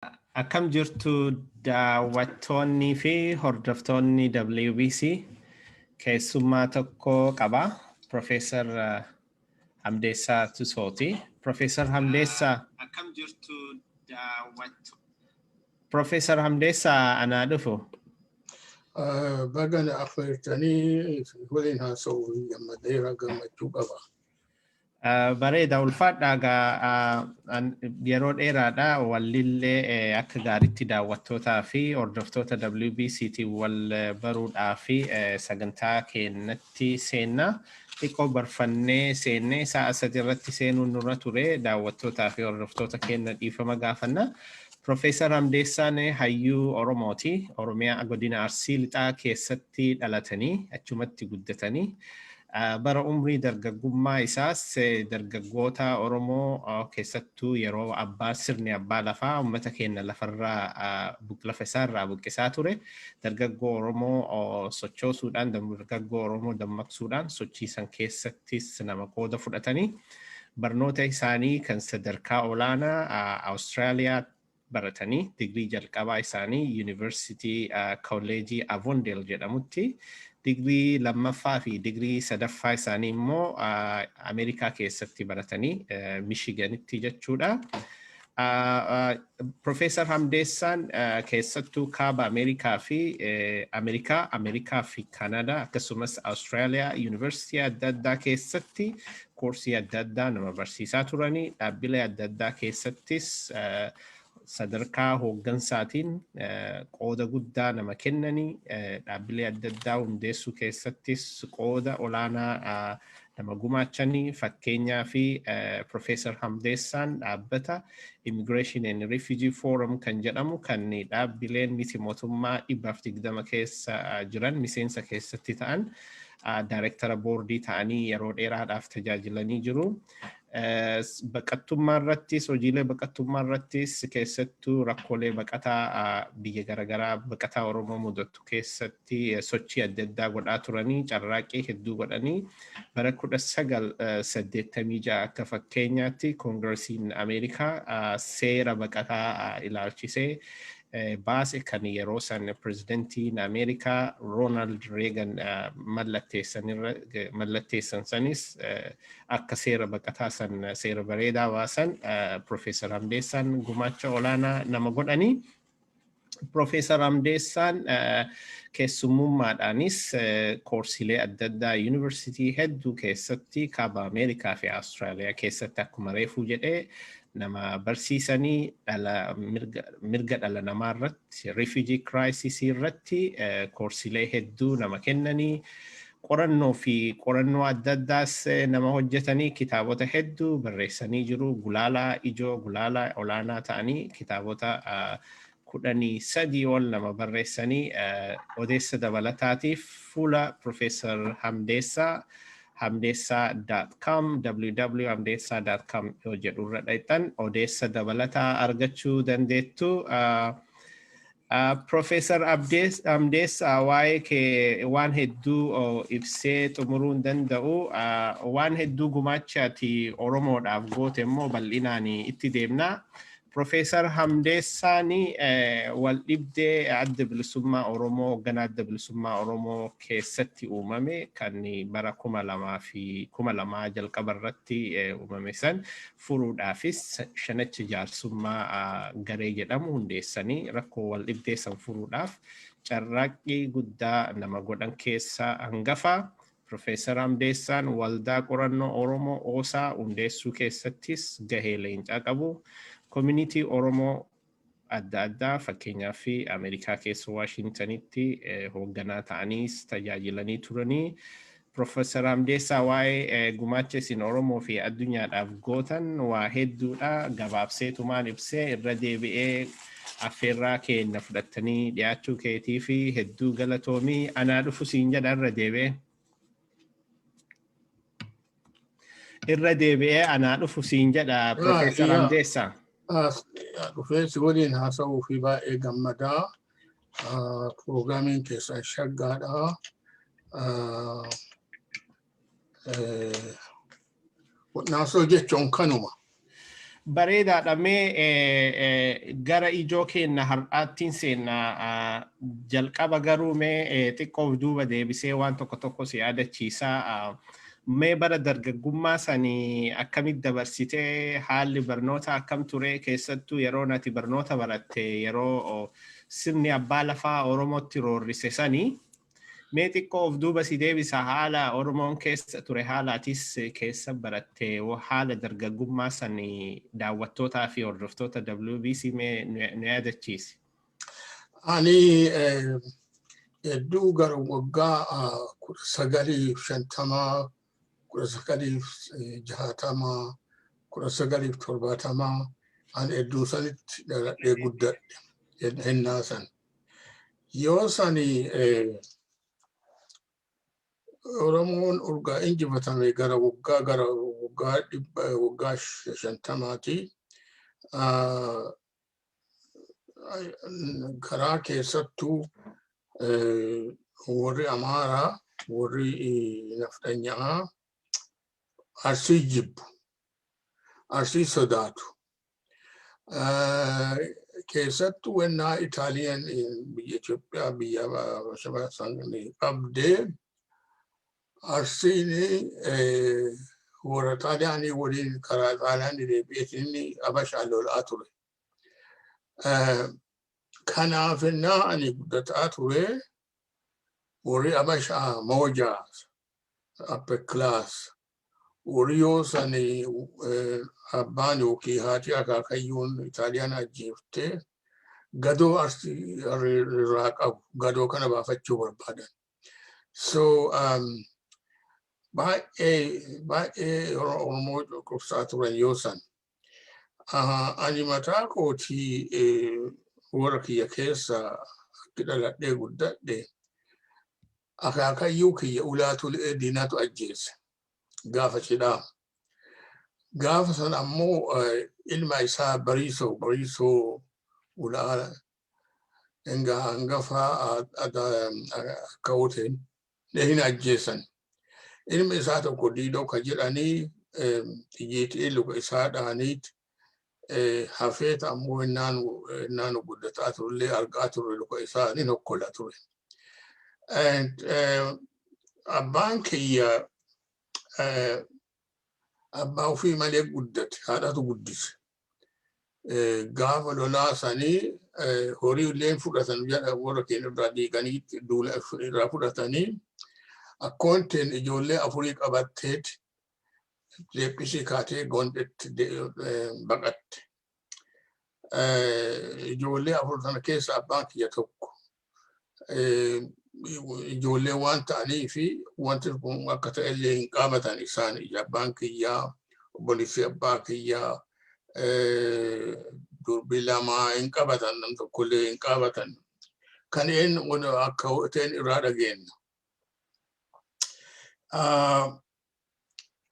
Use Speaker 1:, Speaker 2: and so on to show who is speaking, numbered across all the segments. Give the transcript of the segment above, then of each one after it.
Speaker 1: Akkam jirtu daawwattoonnii fi hordoftoonni WBC? Keessummaa tokko qaba. Profeesar Hamdeessaa Tusooti. Profeesar Hamdeessaa. Akkam jirtu daawwattoonni. Profeesar Hamdeessaa, anaa dhufu.
Speaker 2: Baga na affeertanii waliin haasa'uu gammadeera, gammachuu qaba.
Speaker 1: Bareeda, ulfaadhaa. Gaa yeroo dheeraadha wallillee akka gaariitti daawwattootaa fi hordoftoota WBCT wal baruudhaa fi sagantaa keenyatti seenna. Xiqqoo barfannee seennee sa'a 3 irratti seenuun nurra ture, daawwattootaa fi hordoftoota keenya dhiifama gaafanna. Profeesar Hamdeessaan hayyuu Oromooti. Oromiyaa godina Arsii Lixaa keessatti dhalatanii achumatti guddatanii. Bara umrii dargaggummaa isaas dargaggoota Oromoo, keessattuu yeroo abbaa sirni abbaa lafaa uummata keenya lafarraa lafa isaarraa buqqisaa ture, dargaggoo Oromoo sochoosuudhaan, dargaggoo Oromoo dammaqsuudhaan sochiisan keessattis nama qooda fudhatanii, barnoota isaanii kan sadarkaa olaanaa Awustiraaliyaa baratanii, digrii jalqabaa isaanii Yuunivarsiitii Kolleejii Avondale jedhamutti, digrii lammaffaa fi digrii sadaffaa isaanii immoo Ameerikaa keessatti baratanii, Michiganitti jechuudha. Profeesar Hamdeessaan keessattuu kaaba Ameerikaa fi Ameerikaa fi Kanaadaa akkasumas Awustiraaliyaa yuunivarsiitii adda addaa keessatti koorsii adda addaa nama barsiisaa turanii, dhaabbilee adda addaa keessattis sadarkaa hooggansaatiin qooda guddaa nama kennanii, dhaabbilee adda addaa hundeessuu keessattis qooda olaanaa nama gumaachanii. Fakkeenyaa fi Profeesar Hamdeessaan dhaabbata Immigration and Refugee Forum kan jedhamu, kan dhaabbileen miti mootummaa 120 keessa jiran miseensa keessatti ta'an, daayirektara boordii ta'anii yeroo dheeraadhaaf tajaajilanii jiru. Baqattummaa irrattis, hojiilee baqattummaa irrattis, keessattuu rakkoolee baqataa biyya garaagaraa baqataa Oromoo mudatu keessatti sochii adda addaa godhaa turanii, carraaqqii hedduu godhanii, bara 1986 akka fakkeenyaatti Koongiresiin Ameerikaa seera baqataa ilaalchisee baase, kan yeroo san pirezidentiin Ameerikaa Roonaald Reegan mallatteessan sanis, akka seera baqataa san seera bareedaa baasan Profeesar Hamdeessaan gumaacha olaanaa nama godhanii. Profeesar Hamdeessaan keessummummaadhaanis koorsiilee adda addaa yuunivarsiitii hedduu keessatti kaaba Ameerikaa fi Awustiraaliyaa keessatti, akkuma reefuu jedhee, nama barsiisanii, mirga dhala namaa irratti, refugee crisis irratti koorsiilee hedduu nama kennanii, qorannoo fi qorannoo adda addaas nama hojjetanii, kitaabota hedduu barreessanii jiru. Gulaalaa ijoo, gulaalaa olaanaa ta'anii kitaabota 13 ol nama barreessanii. Odeessa dabalataatiif fuula Profeesar Hamdeessaa hamdeessaa.com, www.hamdeessaa.com yoo jedhu irra dhaqxan odeessa dabalataa argachuu dandeettu. Profeesar Hamdeessaa, waa'ee kee waan hedduu ibsee xumuruu hin danda'u. Waan hedduu gumaachaati Oromoodhaaf goote immoo bal'inaan itti deemna. Profeesar Hamdeessaan wal dhibdee Adda Bilisummaa Oromoo, hoogganaa Adda Bilisummaa Oromoo keessatti uumame, kan bara 2000 jalqaba irratti uumame san furuudhaafis Shanacha Jaarsummaa garee jedhamu hundeessanii, rakkoo wal dhibdee san furuudhaaf carraaqqii guddaa nama godhan keessaa hangafa. Profeesar Hamdeessaan Waldaa Qorannoo Oromoo OSA hundeessuu keessattis gahee leencaa qabu. Koominitii Oromoo adda addaa, fakkeenyaaf Ameerikaa keessa Waashintanitti hoogganaa ta'aniis tajaajilanii turanii. Profeesar Hamdeessaa, waa'ee gumaacha isin Oromoo fi addunyaadhaaf gootan waa hedduudha. Gabaabseetumaan ibsee, irra deebi'ee affeerraa keenya fudhattanii dhiyaachuu keetii fi hedduu galatoomii, anaa dhufu siin jedha irra deebi'ee. Irra deebi'ee anaa dhufu siin jedha, Profeesar Hamdeessaa.
Speaker 2: Dhufee si waliin haasa'uu fi baay'ee gammadaa. Piroograamiin keessan shaggaadha. Naasoo jechuun kanuma.
Speaker 1: Bareedaadha. Mee gara ijoo keenna har'aattiin seenna. Jalqaba garuu mee xiqqoof duuba deebisee waan tokko tokko si yaadachiisaa. Mee bara dargaggummaa sanii akkamitti dabarsitee? Haalli barnoota akkam ture? Keessattuu yeroo ati barnoota baratte, yeroo sirni abbaa lafaa Oromootti roorrise sanii, mee xiqqoo of duuba si deebisa. Haala Oromoon keessa ture, haala atis keessa baratte, haala dargaggummaa sanii daawwattootaa fi hordoftoota WBC mee nu yaadachiisi.
Speaker 2: Ani hedduu gara waggaa 1950, 1960, 1970, ani hedduu sanitti dhaladhee guddadhe hennaa san. Yoo sani Oromoon urgaa injifatame gara waggaa 100, waggaa 50ti. Karaa keessattuu warri Amaaraa, warri nafxanyaa Arsii jibbu, Arsii sodaatu. Keessattuu wennaa Itaaliyaan biyya Itoophiyaa, biyya qabdee, Arsiin warra Xaaliyaanii waliin karaa Xaaliyaanii deebi'eetiin Abashaa lolaa ture. Kanaaf innaa ani guddataa ture, warri Abashaa moojaa upper class, warri yoo sani abbaan yookiin haati akaakayyuun Itaaliyaan ajjeeftee gadoo Arsii irraa qabu, gadoo kana baafachuu barbaadan. So baay'ee baay'ee Oromoo cunqursaa turan yoo san. Ani mataa kootii warra kiyya keessa akki dhaladhee guddadhe, akaakayyuu kiyya ulaa tulee diinatu ajjeese gaafa cidhaa. Gaafa san ammoo ilma isaa Bariisoo ulaa hangafa akka huteen hin ajjeesan. Ilmi isaa tokko Diidoo ka jedhanii xiyyiitii luka isaa dhahaniit hafeeta, ammoo innaan guddataa turellee argaa turre, luka isaa ni nokkola ture. Abbaan kiyya abbaa ofii malee guddate, haadhatu guddise. Gaafa lolaa sanii horii illee fudhatan, warra keenya irraa diiganii duula irraa fudhatanii, akkoonteen ijoollee afurii qabatteet leephisii kaatee Gondetti baqatte. Ijoollee afur sana keessa abbaan kiyya tokko. Ijoollee waan ta'anii fi wanti kun akka ta'ellee hin qaabatan isaan. Abbaan kiyyaa, obboleessi abbaa kiyyaa, durbi lama hin qabatan, nam tokkollee hin qabatan. Kan een akka ta'en irraa dhageenya.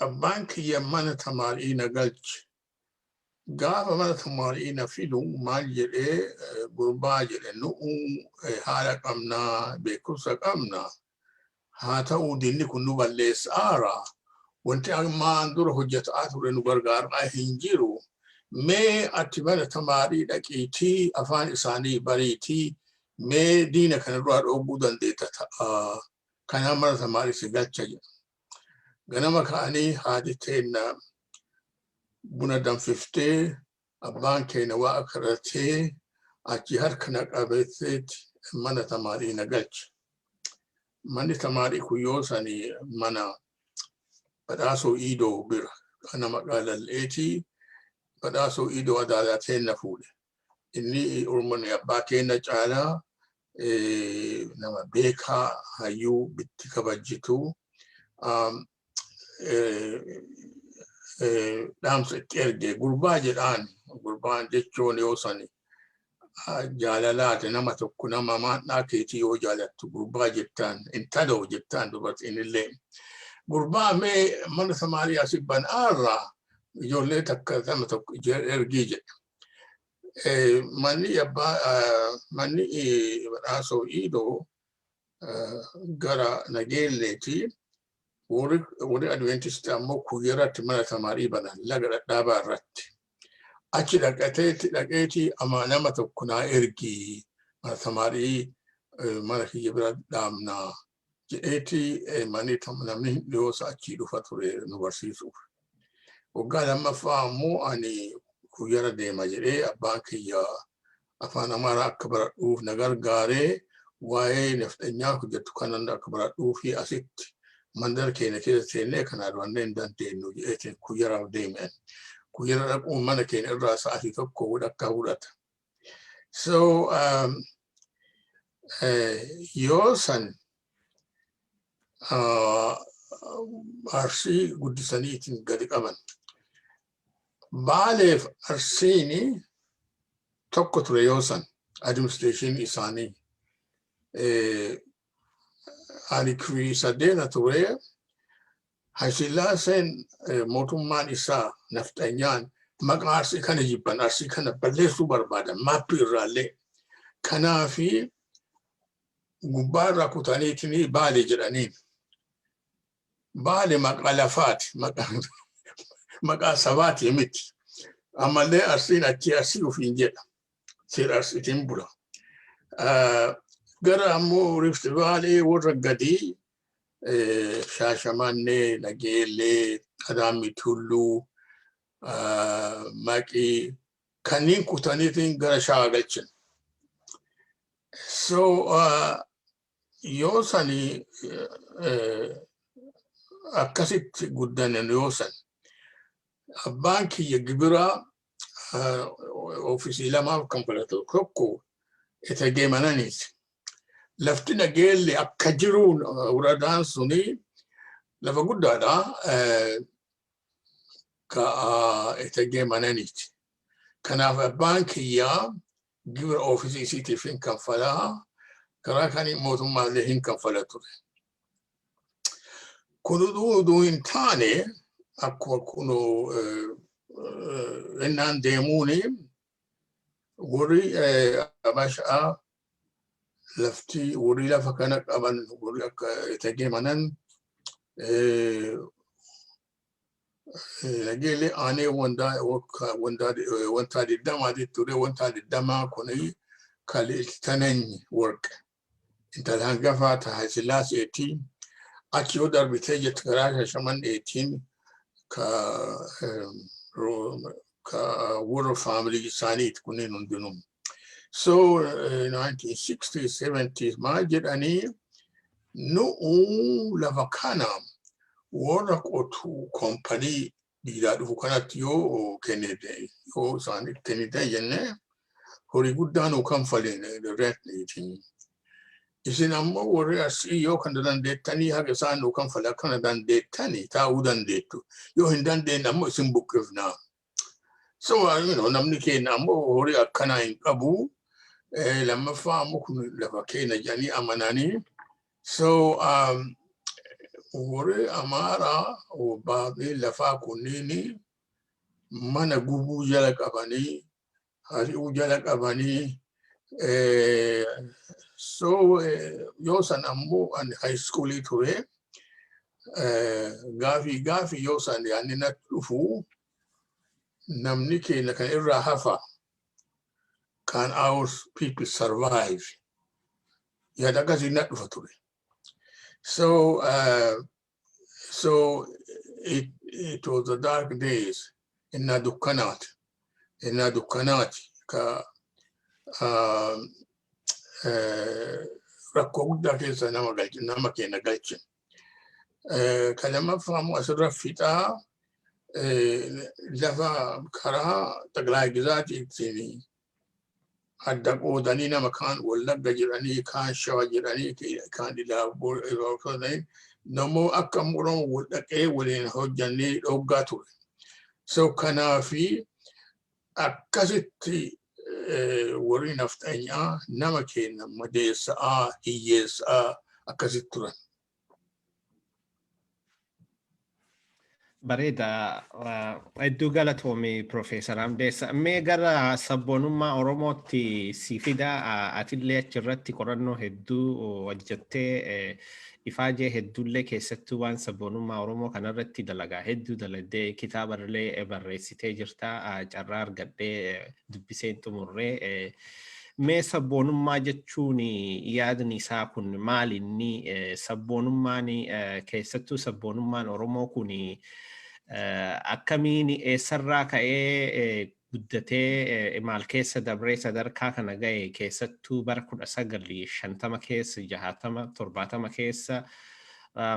Speaker 2: Abbaan kiyya mana tamaarii na galche. Gaafa mana tamaarii na fidu maal jedhee? "Gurbaa," jedhe, "nu'u haala qabnaa, beekumsa qabna. Haa ta'u, diinni kun nu balleessaara. Wanti ammaan dura hojjetaa ture nu gargaaraa hin jiru. Mee ati mana tamaarii dhaqiitii afaan isaanii bariitii, mee diina kana duraa dhooguu dandeetta ta'a. Kanaaf mana tamaarii si galcha," jedha. Ganama ka'anii haati teenna buna danfiftee, abbaan keenya waa kadhatee, achi harka na qabeeteet mana tamaarii na galche. Manni tamaarii kun yoo sani mana Badhaasoo Iidoo bira, nama qaalalleetii Badhaasoo Iidoo adaadaa teenna fuudhe. Inni ummanni abbaa keenya caalaa nama beekaa, hayyuu bitti kabajjitu. Dhaamsa itti erge. "Gurbaa," jedhaan. Gurbaan jechuun yoo sani jaalalaati, nama tokko, nama maadhaa keetii yoo jaalattu gurbaa jettaan, intaloo jettaan dubartiin illee. "Gurbaa, mee mana Samaariyaa si ban'aarraa ijoollee takka nama tokko ergii," jedhe. Manni abbaa, manni Badhaasoo Iidoo gara Nageelleeti. Warri Adventistii ammoo Kuyyaratti mana tamaarii banan, laga dhadhaabaa irratti. Achi dhaqateeti dhaqeeti ama nama tokko naa ergi, mana tamaarii mana kiyya bira dhaabnaa jedheeti. Manni namni dhiyoosa achii dhufa ture nu barsiisuuf. Waggaa lammaffaa ammoo ani Kuyyara deema jedhee, abbaan kiyya afaan Amaaraa akka baradhuuf na gargaaree, waa'ee nafxanyaa hojjettu kanan akka baradhuu fi asitti mandara keenya keessa seennee kana durannee hin dandeenyu jedheetiin Kuyyaraaf deemen. Kuyyara dhaquun mana keenya irraa sa'aatii 1 walakkaa fudhata. So yoo san Arsii guddisaniitiin gadi qaban. Baaleef Arsiini tokko ture yoo san administration isaanii. Ani kifilii saddeeta ture. Hayisillaaseen, mootummaan isaa nafxanyaan, maqaa Arsii kana jibban, Arsii kana balleessuu barbaadan maappii irraallee. Kanaafi gubbaa irraa kutaniitiin Baale jedhaniin. Baale maqaa lafaati, maqaa sabaati miti. Ammallee Arsiin achii Arsii ofiin jedha. Seera Arsiitiin bula. Gara ammoo Rift Valley warra gadii, Shaashamannee, Nageellee, Adaamii Tulluu, Maqii kanneen kutaniitiin gara Shawaa galchan. So yoo sani akkasitti guddanan, yoo san abbaan kiyya gibira oofisii lamaaf kan fudhatu, tokko Etegee Mananiiti. Lafti Nageelle akka jiruun wuradaan suni lafa guddaadha. Ka Etegee Mananiiti. Kanaaf abbaan kiyyaa gibira oofisii isiitiif hin kanfalaa. Karaa kanii mootummaallee hin kanfala ture. Kun uduu hin taane, akkuma kunoo innaan deemuuni, warri Abashaa lafti warri lafa kana qaban, warri akka Etegee Manan, Nageellee aanee wantaa 20ti ture. Wantaa 20 kuni kaliltanany worq intala hangafaa ta Haayilsillaaseeti. Achi yoo darbitee jettu karaa Shashamanneetiin ka warra faamilii isaaniiti kunneen hundinuu. So 1960s, 70s maal jedhanii, nu'u lafa kana warra qotu koompanii diidaa dhufu kanatti yoo kennite, yoo isaan kennite jenne, horii guddaa nu kanfaleen rentniitiin. Isin ammoo warri Arsii yoo kana dandeettanii, haga isaan nu kanfala kana dandeettanii taa'uu dandeettu. Yoo hin dandeenye ammoo isin buqqifnaa. So namni keenya ammoo horii akkanaa hin qabu. Lammaffaa ammoo kun lafa keenya jedhanii amananii. So warri Amaaraa baabee lafaa kunniin mana gubuu jala qabanii, hari'uu jala qabanii. So yoo san ammoo ani high schoolii ture. Gaafii gaafii yoo san yaanni natti dhufu, namni keenya kan irraa hafa, can our people survive, yaada akkasii natti dhufa ture. So it was the dark days, innaa dukkanaati. Innaa dukkanaati ka rakkoo guddaa keessa nama galche, nama keenya galche. Kan lammaffaa immoo asirra fixaa, lafa karaa xaqilaa gizaatiin adda qoodanii, nama kaan Wallagga jedhanii, kaan Shawa jedhanii, kaan Ilaabboo namoo akka Oromoo wal dhaqee waliin hojjannee dhoggaa ture. So kanaafi akkasitti warri nafxanyaa nama keenya madeessa'aa, hiyyeessa'aa akkasitti turan.
Speaker 1: Bareeda, hedduu galatoomi, Profeesar Hamdeessa. Mee gara sabboonummaa Oromootti si fida. Atillee achirratti qorannoo hedduu hojjettee, ifaajee hedduullee, keessattuu waan sabboonummaa Oromoo kanarratti dalagaa hedduu dalagdee, kitaaballee barreessitee jirta. Carraa argadhee dubbiseen xumurree. Mee sabboonummaa jechuun yaadni isaa kun maal inni? Sabboonummaan, keessattuu sabboonummaan Oromoo kun, akkamiin eessarraa ka'ee guddatee, maal keessa dabree sadarkaa kana ga'e? Keessattuu bara 1950 keessa, 60, 70 keessa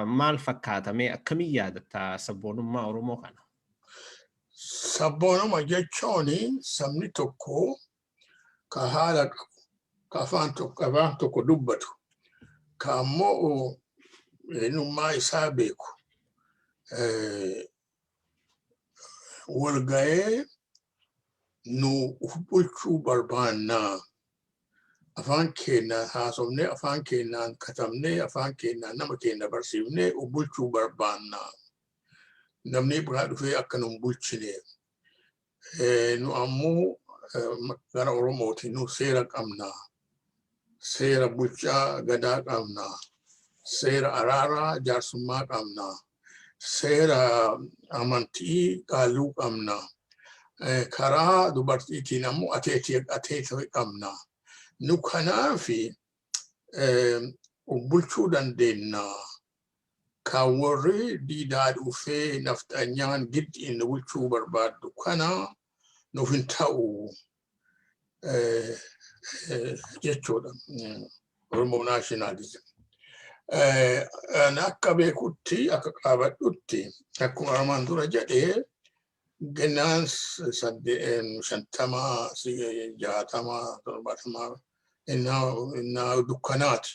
Speaker 1: maal fakkaatamee, akkamiin yaadatta sabboonummaa Oromoo kana?
Speaker 2: Sabboonummaa jechuun sabni tokko ka haala qabu, ka afaan tokko dubbatu, ka ammoo eenyummaa isaa beeku, wal ga'ee nu uf bulchuu barbaannaa. Afaan keenya haasofnee, afaan keenyaan katabnee, afaan keenyaan nama keenya barsiifnee uf bulchuu barbaannaa. Namni biraa dhufee akka nu hin bulchine. Nu ammoo gara Oromooti nu seera qabna. Seera bulchaa gadaa qabna. Seera araaraa jaarsummaa qabna. Seera amantii qaalluu qabna. Karaa dubartiitiin ammoo ateetee qabna. Nu kanaafi uf bulchuu dandeenya. Kan warri diidaa dhufee nafxanyaan giddiin nu bulchuu barbaaddu kana nuuf hin ta'u jechuudha. Oromoo nationalism. Akka beekutti, akka qaabadhutti, akkuma armaan dura jedhee, gannaan 50, 60, 70 innaa dukkanaati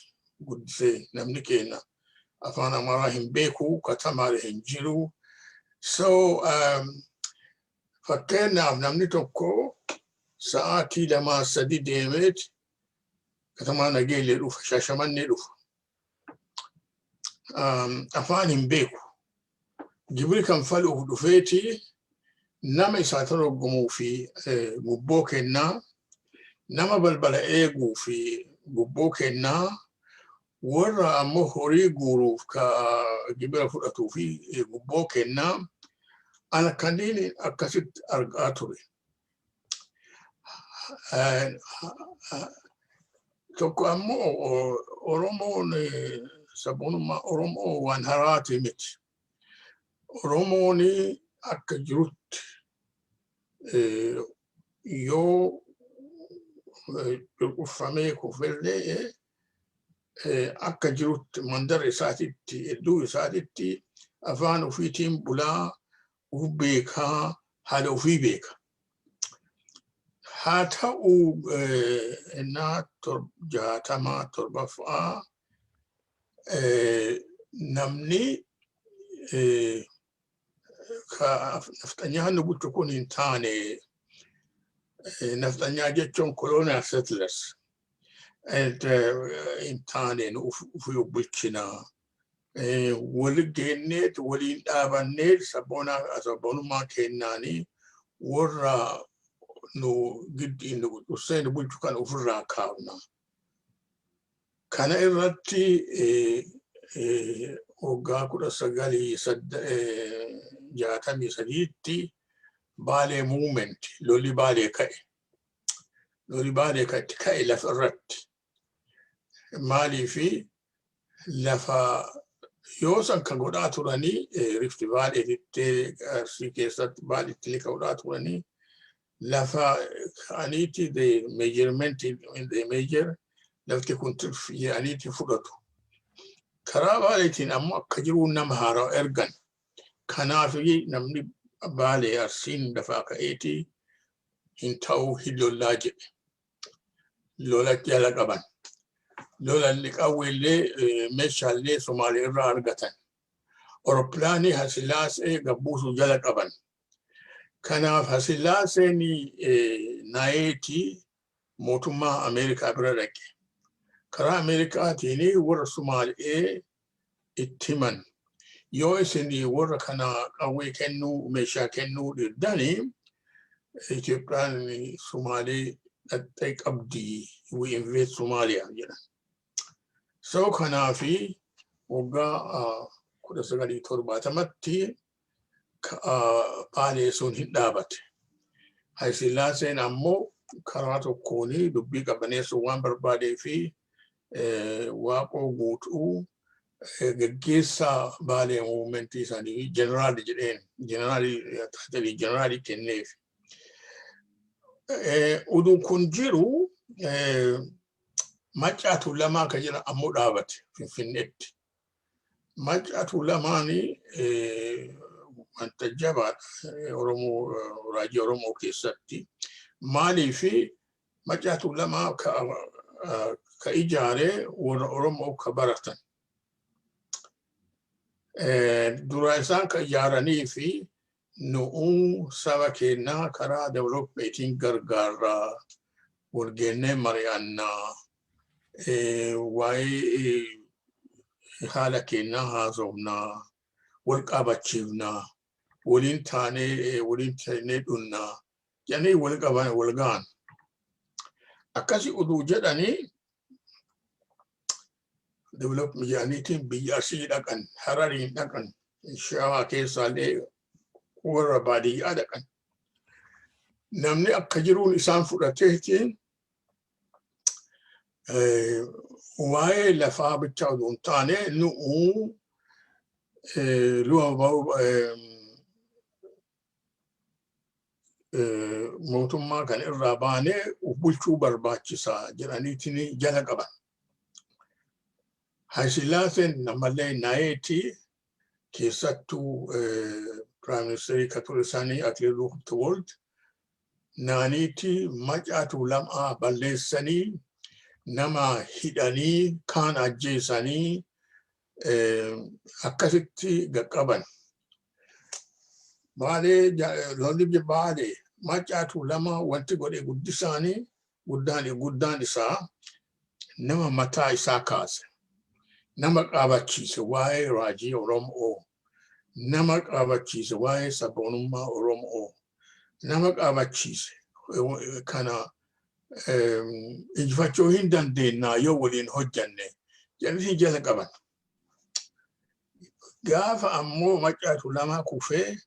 Speaker 2: guddisee. Namni keenya afaan Amaaraa hin beeku, katamaadha hin jiru. So fakkeenyaaf namni tokko sa'aatii 2, 3 deemeet katamaa Nageellee dhufa, Shaashamannee dhufa. Afaan hin beeku. Gibiri kan faluuf dhufeeti nama isaa torgomuu fi gubboo kennaa, nama balbala eeguu fi gubboo kennaa, warra ammoo horii guuruuf ka gibira fudhatuu fi gubboo kennaa. Ana kanneen akkasitti argaa ture. Tokko ammoo Oromoon, sabboonummaa Oromoo waan haraati miti. Oromoon akka jirutti yoo cunqurfamee kufellee, akka jirutti mandara isaatitti, iddoo isaatitti, afaan ofiitiin bulaa, uf beekaa, haala ofii beeka. Haa ta'u, innaa 67ffaa namni nafxanyaa nu bulchu kun hin taane. Nafxanyaa jechuun colonial settlers, hin taane, nu ufii bulchinaa. Wali geenneet waliin dhaabannee sabboonummaa kennaanii warra nu giddiin nu dursee nu bulchu kan ofirraa kaafna. Kana irratti waggaa 1963tti Baalee movement, lolli Baalee ka'e. Lolli Baalee ka'e lafa irratti. Maaliifi lafa yoo san kan godhaa turanii Rift Valleytti, Arsii keessatti, Baaleetti illee kan godhaa turanii, lafa ka'aniiti the measurement, the measure, lafti kun tirfi jedhaniiti fudhatu. Karaa Baaleetiin ammoo akka jiru nama haaraa ergan. Kanaaf namni Baalee Arsiin lafaa ka'eeti hin ta'uu, hin lollaa jedhe. Lola jala qaban. Lolalli qawweellee meeshaalee Somaalee irraa argatan. Oropilaanii Hasilaasee gabbuusuu jala qaban. Kanaaf Hasilaaseen nayeetii mootummaa Ameerikaa bira dhaqe. Karaa Ameerikaatiin warra Sumaalee itti himan. Yoo isin warra kana qawwee kennuu, meeshaa kennuu diddanii, Itoophiyaan Sumaalee dhaxxee qabdi, we invade Somalia jedhan. So kanaafi waggaa 1970tti Baalee sun hin dhaabate. Hayisillaaseen ammoo karaa tokkoon dubbii qabaneessuu waan barbaadee fi Waaqoo Guutuu geggeessaa Baalee movementii isaanii jeneraali jedheen, jeneraalii title jeneraalii kenneef. Utuu kun jiru Maccaa Tuulamaa kan jedhan ammoo dhaabate Finfinneetti. Maccaa Tuulamaani wanta jabaadha Oromoo, raajii Oromoo keessatti. Maaliifi Maccaa Tuulamaa ka ijaare warra Oromoo ka baratan. Dura isaan ka ijaaranii fi nu'uu saba keenyaa karaa developmentiin gargaarraa, walgeennee mari'annaa, waa'ee haala keenyaa haasofnaa, wal qabachiifnaa, waliin taanee waliin taanee dhunnaa jedhanii wal qaban, wal ga'an. Akkasi uduu jedhanii development jedhaniitiin biyya Arsii dhaqan, Harariin dhaqan, Shawaa keessaallee warra baadiyyaa dhaqan. Namni akka jiruun isaan fudhateetiin waa'ee lafaa bichaa oduu hin taane, nu'uu luba mootummaa kan irraa baanee bulchuu barbaachisaa jedhaniitiin jala qaban. Hayisillaaseen namallee nayeeti, keessattuu prime ministerii ka ture isaanii Akiliiluu Habtewold naaniiti Maccaa Tuulamaa balleessanii, nama hidhanii, kaan ajjeesanii, akkasitti qaqqaban. Baalee, lolli Baalee Maccaa Tuulamaa wanti godhe guddisaanii guddaan guddaan isaa nama mataa isaa kaase. Nama qabachiise waa'ee raajii Oromoo. Nama qabachiise waa'ee sabboonummaa Oromoo. Nama qabachiise kana injifachuu hin dandeennaa yoo waliin hojjanne jedhanii jala qaban. Gaafa ammoo Maccaa Tuulamaa kufee,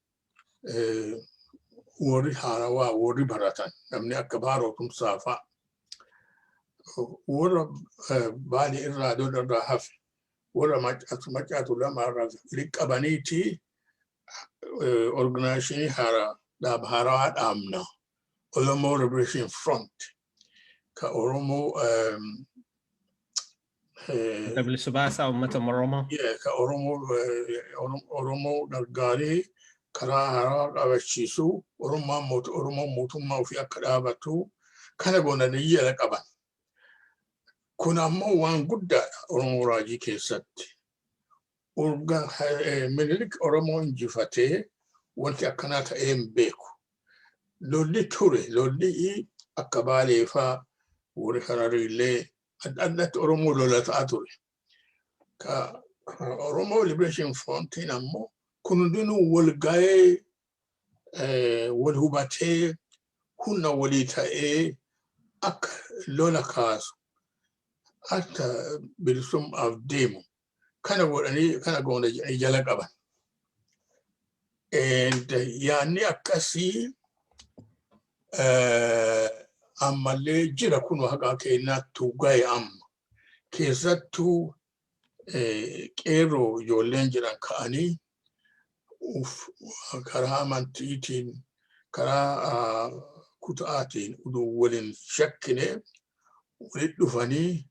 Speaker 2: warri haarawaa, warri baratan, namni akka Baaroo Tumsaa fa'a, warra Baalee irraa lola irraa hafe, warra Maccaa Tuulamaa irraa qabaniiti organizationii haaraa, dhaaba haarawaa dhaabna. Oromoo Liberation Front ka Oromoo
Speaker 1: Bilisa baasaa uummata Oromoo.
Speaker 2: Ka Oromoo Oromoo gargaaree karaa haarawaa qabachiisu, Oromoon mootummaa ofii akka dhaabatu kana godhanii jala qaban. Kun ammoo waan guddaadha Oromoo raajii keessatti. Urga Minilik Oromoo injifatee wanti akkanaa ta'ee hin beeku. Lolli ture, lolli akka Baalee faa, warri Harariillee adda addatti Oromoo lola ta'aa ture. Ka Oromoo Liberation Frontiin ammoo kun hundinuu wal ga'ee, wal hubatee, humna walii ta'ee akka lola kaasu, akka bilisummaaf deemu kana godhanii, kana goona jedhanii jala qaban. And yaanni akkasii ammallee jira, kun haqaa keenyaattu ga'e amma. Keessattuu qeerroo ijoolleen jiran ka'anii karaa amantiitiin, karaa kutaatiin uduu waliin shakkine walitti dhufanii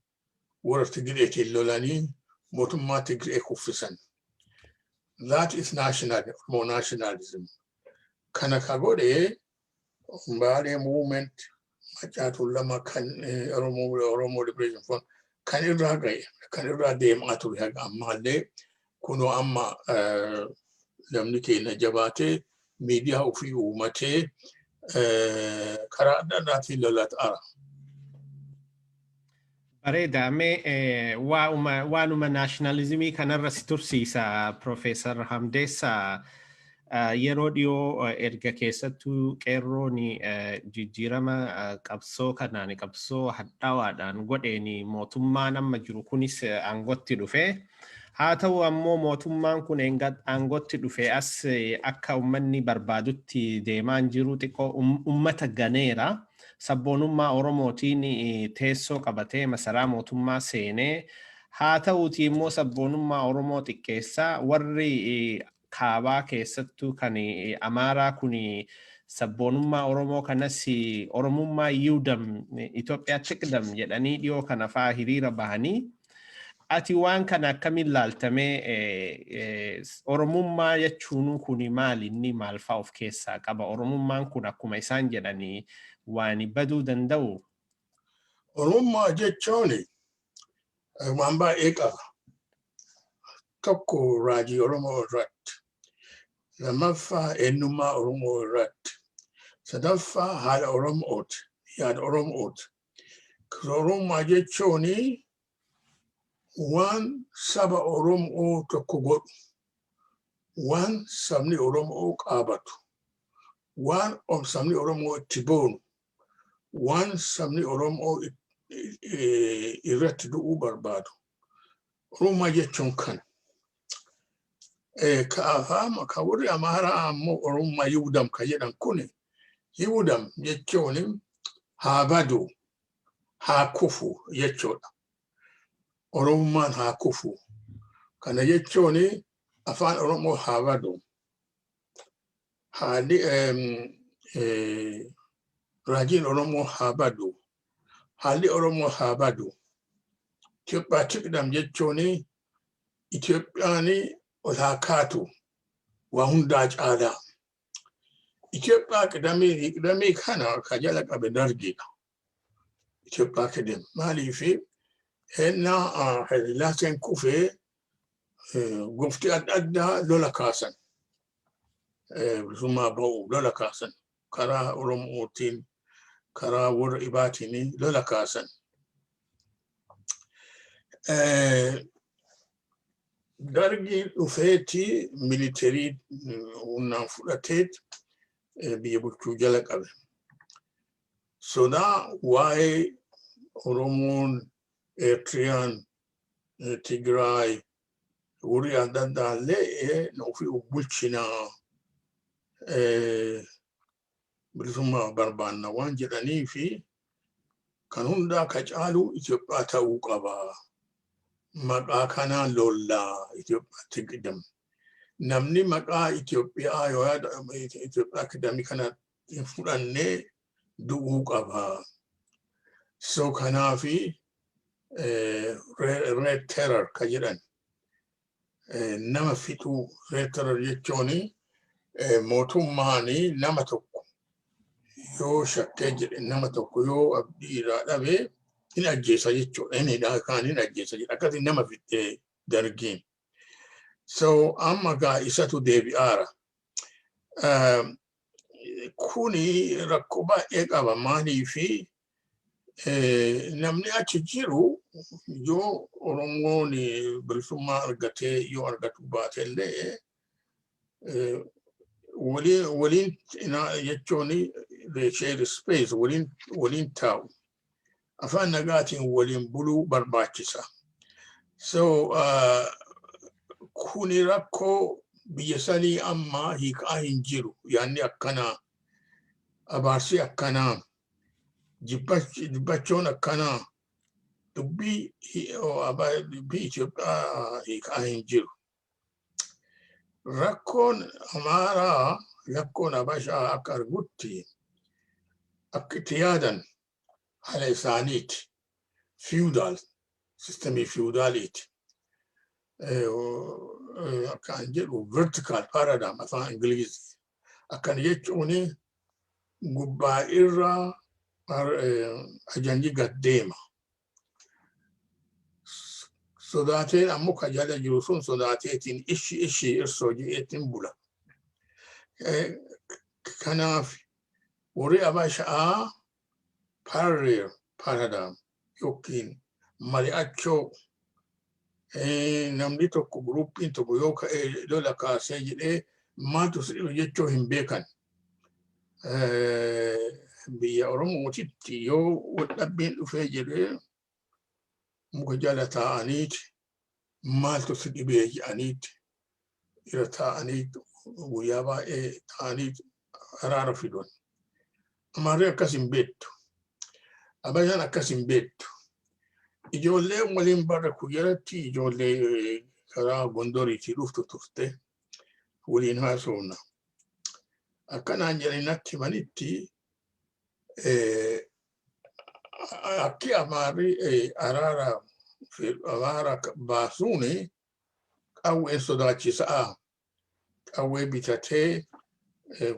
Speaker 2: warra Tigireetiin lolanii mootummaa Tigiree kuffisan. That is national, Oromo nationalism. Kana ka godhe Baalee movement, Maccaa Tuulamaa, kan Oromoo Liberation Front kan irraa ga'e, kan irraa deemaa ture haga ammaallee. Kunoo amma namni keenya jabaatee miidiyaa ofii uumatee karaa adda addaatiin lolataa.
Speaker 1: Bareeda. Mee waanuma nationalismii kanarra si tursiisa, Profeesar Hamdeessaa. Yeroo dhiyoo erga keessattuu qeerroon jijjiirama qabsoo kanaan, qabsoo hadhaawaadhaan godheen, mootummaan amma jiru kunis aangotti dhufe. Haa ta'u ammoo mootummaan kun aangotti dhufe as akka uummanni barbaadutti deemaa hin jiru, xiqqoo uummata ganeera. Sabboonummaa Oromootiin teessoo qabatee masaraa mootummaa seenee, haa ta'uuti immoo sabboonummaa Oromoo xiqqeessaa, warri kaabaa keessattuu kan Amaaraa kun sabboonummaa Oromoo kanas "Oromummaa ይውደም፣ Itoophiyaa ትቅደም" jedhanii dhiyoo kana faa hiriira bahanii. Ati waan kana akkamiin laaltamee? Oromummaa jechuun kun maali? Inni maal faa of keessaa qaba? Oromummaan kun akkuma isaan jedhanii waan baduu danda'u?
Speaker 2: Oromummaa jechuun waan baay'ee qaba. Tokko raajii Oromoo irratti. Lammaffaa eenyummaa Oromoo irratti. Sadaffaa haala Oromooti, yaada Oromooti. Oromummaa jechuun waan saba Oromoo tokko godhu, waan sabni Oromoo qaabatu, waan sabni Oromoo itti boonu, waan sabni Oromoo irratti du'uu barbaadu. Oromummaa jechuun kana. Ka afaan ka warri Amaaraa ammoo Oromummaa ይውደም ka jedhan kun, ይውደም jechuun haa badu, haa kufu jechuudha. Oromummaan haa kufu. Kana jechuun afaan Oromoo haa badu. Haalli raajiin Oromoo haa badu. Haalli Oromoo haa badu. Itoophiyaa ትቅደም jechuun Itoophiyaan ol haa kaatu waa hundaa caalaa. Itoophiyaa qidamii kana ka jala qabe Dargiidha. Itoophiyaa qidam maaliifi hennaa Hayilasillaaseen kufee gofti adda addaa lola kaasan. Bilisummaa ba'u lola kaasan. Karaa Oromootiin, karaa warra Ibaatiin lola kaasan. Dargiin dhufeeti military humnaan fudhateet biyya bulchuu jala qabe. Sodaa waa'ee Oromoon, Eertiriyaan, Tigraay, warri adda addaa illee ofii of bulchinaa, bilisummaa barbaanna waan jedhanii fi kan hundaa ka caalu Itoophiyaa ta'uu qaba. Maqaa kanaan lollaa, Itoophiyaa ትቅደም. Namni maqaa Itoophiyaa yoo Itoophiyaa qidamii kana hin fudhannee du'uu qaba. So kanaafi red terror ka jedhan, nama fixuu. Red terror jechuun mootummaan nama tokko yoo shakkee jedhe, nama tokko yoo abdii irraa dhabe, hin ajjeesa jechuudha. Inni hidhaa kaan hin ajjeesa jedha. Akkasii nama fixee Dargiin. So amma gaa isatu deebi'aara. Kuni rakkoo baay'ee qaba. Maaliifi namni achi jiru yoo Oromoon bilisummaa argatee yoo argatu baate illee waliin jechuun share space, waliin taa'u. Afaan nagaatiin waliin buluu barbaachisa. So kuni rakkoo biyya sanii amma hiikaa hin jiru. Yaanni akkanaa, abaarsi akkanaa, jibbachoon akkanaa dubbii Itoophiyaa hiikaa hin jiru. Rakkoon Amaaraa, rakkoon Habashaa akka argutti, akka itti yaadan haala isaaniiti. Feudal, systemii feudaliiti. Akka an jedhu vertical paradigm afaan Ingilizii. Akkana jechuun gubbaa irraa ajanji gad deema. Sodaateen ammoo ka jala jiru sun sodaateetiin ishi ishi irsoo jedheetiin bula. Kanaaf warri Abashaa parallel paradigm yookiin Mari'achoo namni tokko, groupiin tokko yoo ka'ee lola kaasee jedhee, maaltu si dhibe jechuu hin beekan. Biyya Oromootitti yoo waldhabbiin dhufee jedhee, muka jala taa'aniiti maaltu si dhibee jedhaniiti irra taa'anii, guyyaa baay'ee ta'anii araara fidan. Amaarri akkas hin beektu. Abashaan akkas hin beektu. Ijoolleen waliin barra kuyyaratti ijoollee karaa Gondoriitii dhuftu turte, waliin haasofna. Akkanaan jedhanii natti himanitti, akki Amaarri araara baasuun qawween sodaachisaa. Qawwee bitatee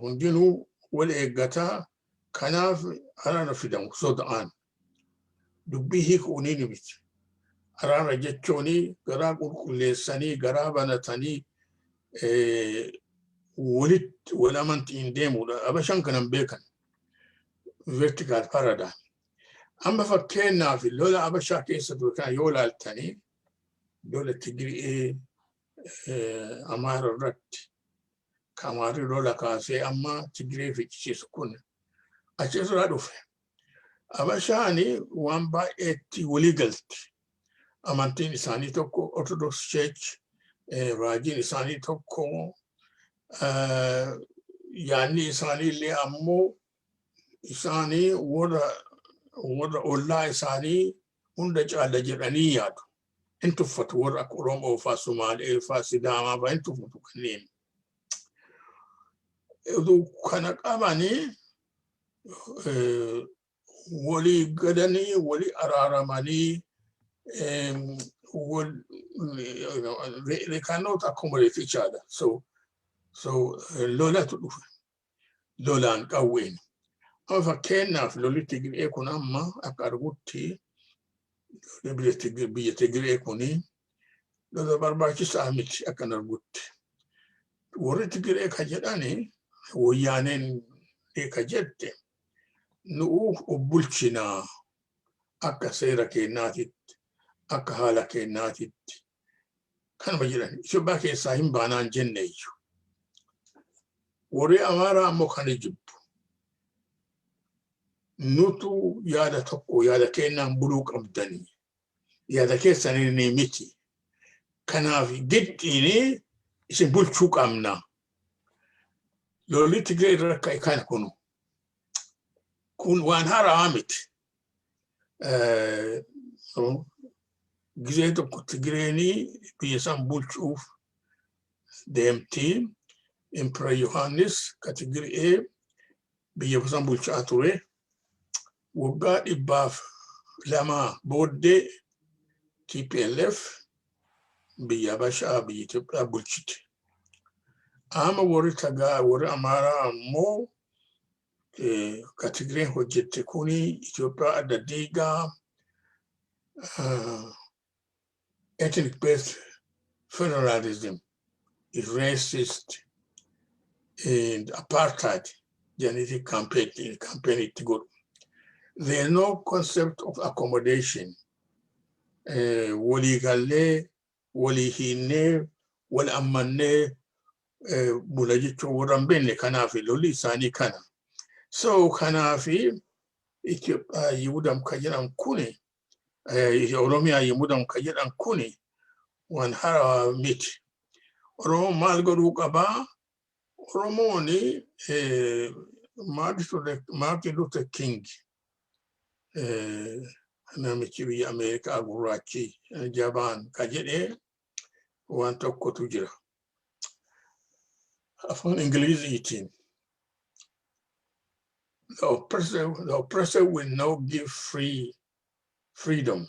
Speaker 2: hundinuu wal eeggataa, kanaaf araara fidamu soda'an. Dubbii hiikuunii ni miti. Araara jechuun garaa qulqulleessanii, garaa banatanii, walitti wal amantiin deemuudha. Abashaan kanan beekan. Vertical paradigm. Amma fakkeenyaaf lola Abashaa keessa ture kana yoo ilaaltanii, lola Tigiree Amaara irratti Amaarri lola kaasee amma Tigiree ficcisiisu kun achirraa dhufe. Abashaani waan baay'eetti walii galti. Amantiin isaanii tokko, Orthodox Church, raajiin isaanii tokko, yaanni isaanii illee ammoo isaanii warra ollaa isaanii hunda caala jedhanii yaadu. Hin tuffatu warra akka Oromoo faa, Sumaalee faa, Sidaamaa faa hin tuffatu kanneen. Kana qabanii walii galanii, walii araaramanii, they cannot accommodate each other. So lolatu dhufe. Lolaan qawween. Amma fakkeenyaaf lolli Tigiree kun amma akka argutti biyya Tigiree kuni lola barbaachisaa miti akkan argutti. Warri Tigiree ka jedhani, Wayyaaneen ka jette, nu'u bulchinaa akka seera keenyaatitti, akka haala keenyaatitti kanuma jedhan. Itoophiyaa keessaa hin baanaan jenne iyyuu. Warri Amaaraa ammoo kana jibbu. Nutu yaada tokko, yaada keenyaan buluu qabdanii. Yaada keessanii ni miti. Kanaaf giddiini isin bulchuu qabna. Lolli Tigree irra ka'e kana kunu. Kun waan haaraa miti. Gizee tokko Tigreenii biyya san bulchuuf deemti. Emperor Yohaannis ka Tigree biyya san bulchaa ture. Waggaa 200 booddee TPLF biyya Habashaa, biyya Itoophiyaa bulchite. Amma warri Tagaa, warri Amaaraa ammoo ka Tigreen hojjette kuni Itoophiyaa adda diigaa, ethnic based federalism is racist and apartheid jedhaniiti campaign itti godhu. There is no concept of accommodation. Walii gallee, walii hiinnee, wal ammannee bula jechuun warra hin beekne, kanaaf lolli isaanii kana. So kanaaf Itoophiyaa Yihudam ka jedhan kuni, Oromiyaa Yihudam ka jedhan kuni waan haaraa miti. Oromoon maal godhuu qabaa? Oromoon Martin Luther King, namichi biyya Ameerikaa gurraachi jabaan ka jedhee waan tokkotu jira. Afaan Ingiliziitiin, The oppressor will not give free freedom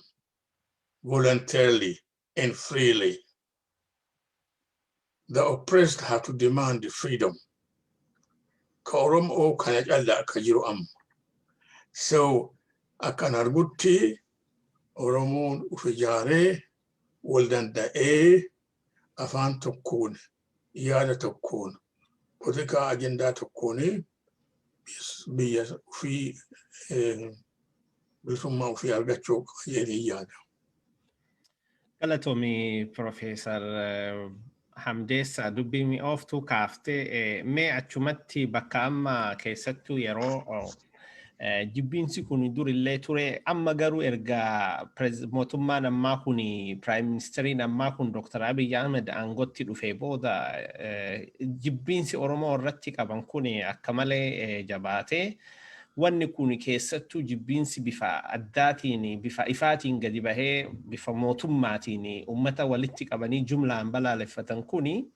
Speaker 2: voluntarily and freely. The oppressed have to demand freedom." Ka Oromoo kana callaa akka jiru amma. So akkan argutti Oromoon uf ijaaree, wal danda'ee, afaan tokkoon, yaada tokkoon, politikaa ajandaa tokkoon biyya ofii, bilisummaa ofii argachuu qaba jedhee yaada.
Speaker 1: Galatoomi, Profeesar Hamdeessa, dubbii mi'ooftuu kaaftee. Mee achumatti bakka amma keessattuu yeroo jibbiinsi kun durillee ture, amma garuu erga mootummaan ammaa kun, prime ministeriin ammaa kun, Dr. Abiy Ahmed aangootti dhufee booda jibbiinsi Oromoo irratti qaban kun akka malee jabaatee, wanni kun keessattuu jibbiinsi bifa addaatiin, bifa ifaatiin gadi bahee, bifa mootummaatiin ummata walitti qabanii jumlaan balaaleffatan kuni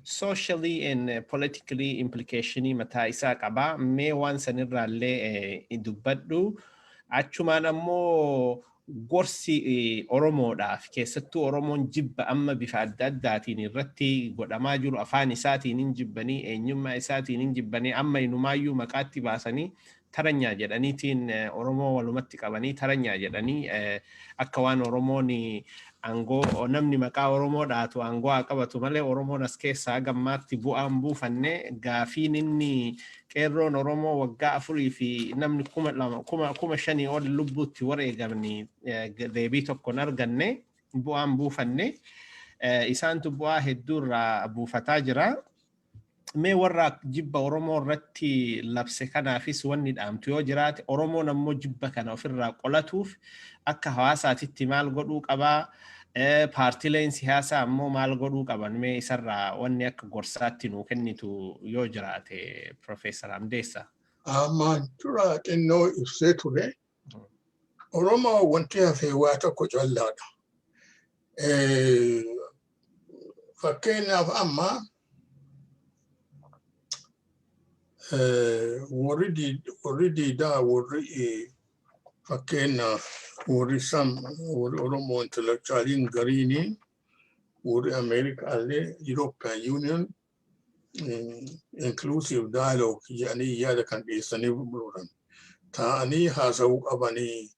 Speaker 1: socially and politically implicationii mataa isaa qaba. Mee waan sanirraallee dubbadhu. Achumaan ammoo gorsi Oromoodhaaf, keessattuu Oromoon jibba amma bifa adda addaatiin irratti godhamaa jiru, afaan isaatiin hin jibbanii, eenyummaa isaatiin hin jibbanii, amma inumaayyuu maqaatti baasanii taranyaa jedhaniitiin Oromoo walumatti qabanii taranyaa jedhanii, akka waan Oromoon aangoo, namni maqaa Oromoo dhaatu aangoo haa qabatu malee Oromoon as keessaa gammaatti bu'aan buufanne. Gaafiin inni qeerroon Oromoo waggaa 4 fi namni 2000, 5,000 ol lubbuutti wareegamni deebii tokko hin arganne, bu'aan buufanne, isaantu bu'aa hedduu irraa buufataa jira. Mee warra jibba Oromoo irratti labse kanaafis wanni dhaamtu yoo jiraate, Oromoon ammoo jibba kana ofirraa qolatuuf akka hawaasaatitti maal godhuu qabaa? Paartileen siyaasaa ammoo maal godhuu qaban? Mee isarraa wanni akka gorsaatti nuu kennitu yoo jiraate, Profeesar Hamdeessa.
Speaker 2: Ammaan dura xinnoo ibsee ture. Oromoo wanti hafee waa tokko callaadha. Fakkeenyaaf amma warri diidaa, warri fakkeenyaaf warri sam warri Oromoo intellectualiin gariini, warri Ameerikaallee European Union inclusive dialogue jedhanii yaada kan dhiyeessanii bulan. Taa'anii haasa'uu qabanii,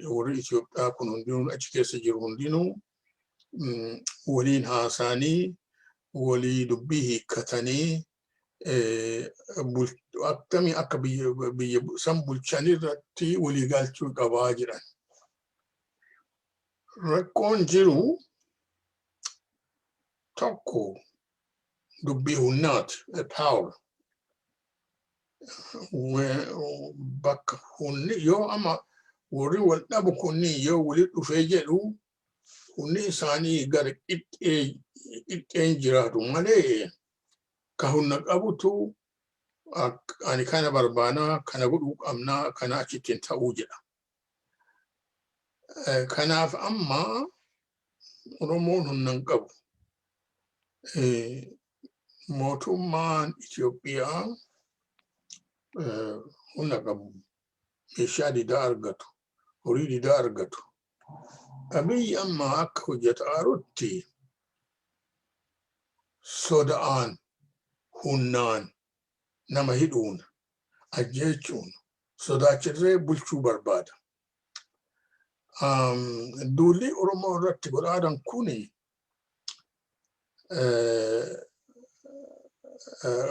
Speaker 2: warri Itoophiyaa kun hundinuu achi keessa jiru hundinuu waliin haasa'anii, walii dubbii hiikkatanii, akkamii akka biyya san bulchan irratti walii galchuu qabaa jedhan. Rakkoon jiru tokko dubbii humnaati, power. Bakka humni yoo amma warri wal dhabu kunni yoo walitti dhufee jedhu, humni isaanii gara qixxeen jiraatu malee, ka humna qabutu ani kana barbaanaa, kana godhuu qabnaa, kana achittiin ta'uu jedha. Kanaaf amma Oromoon humna hin qabu. Mootummaan Itoophiyaa humna qabu. Meeshaa didaa argatu. Horii didaa argatu. Abiyyi amma akka hojjetaarutti soda'aan, humnaan, nama hidhuun, ajjeechuun, sodaachisee bulchuu barbaada. Duulli Oromoo irratti godhaadan kuni,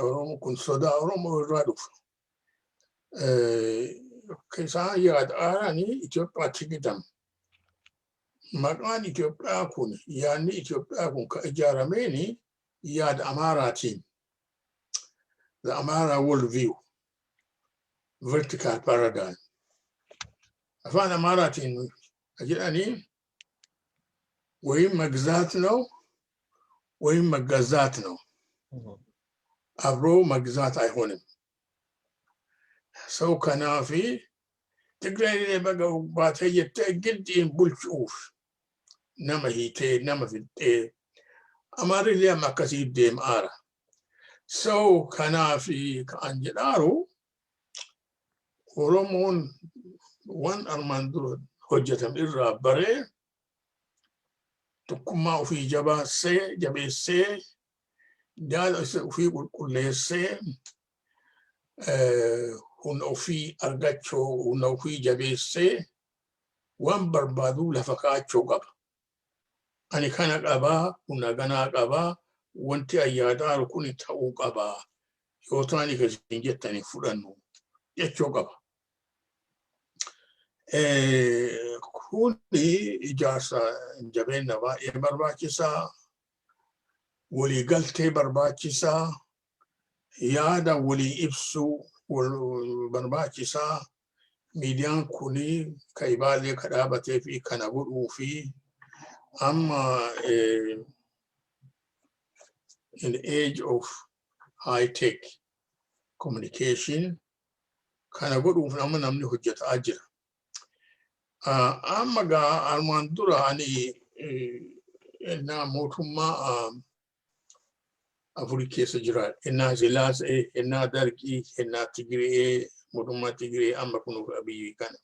Speaker 2: Oromoo kun sodaa Oromoo irraa dhufa. Isaan yaadaaranii Itoophiyaatti gidan. Maqaan Itoophiyaa kun, yaadni Itoophiyaa kun kan ijaarameeni yaada Amaaraatiin. The Amara world view, vertical paradigm. Afaan Amaaraatiin jedhanii ወይም መግዛት ነው ወይም መገዛት ነው። አብሮ መግዛት አይሆንም። So kanaafi Tigraay baga baatee jettee giddiin bulchuuf nama hiitee nama fixxee, Amaarrillee amma akkasii deemaara. So kanaafi ka'an jedhaaru, Oromoon waan armaan dura hojjetame irraa baree, tokkummaa ofii jabaasee jabeessee, jaala ofii qulqulleessee, humna ofii argachuu, humna ofii jabeessee, waan barbaadu lafa kaa'achuu qaba. Ani kana qabaa, humna ganaa qabaa, wanti ayyaadaaru kun ta'uu qabaa. Yoo ta'ani akkasiin jettanii fudhannu jechuu qaba. Kuni ijaarsa jabeenya baay'ee barbaachisaa, waliigaltee barbaachisaa, yaada walii ibsuu barbaachisaa. Miidiyaan kuni ka ibaalee ka dhaabatee fi kana godhuu fi amma in the age of high tech communication kana godhuuf nama namni hojjetaa jira. Amma gaa armaan dura ani innaa mootummaa afurii keessa jira. Innaa Sillaasee, innaa Dargii, innaa Tigiree, mootummaa Tigiree, amma kun Abiyyi kana.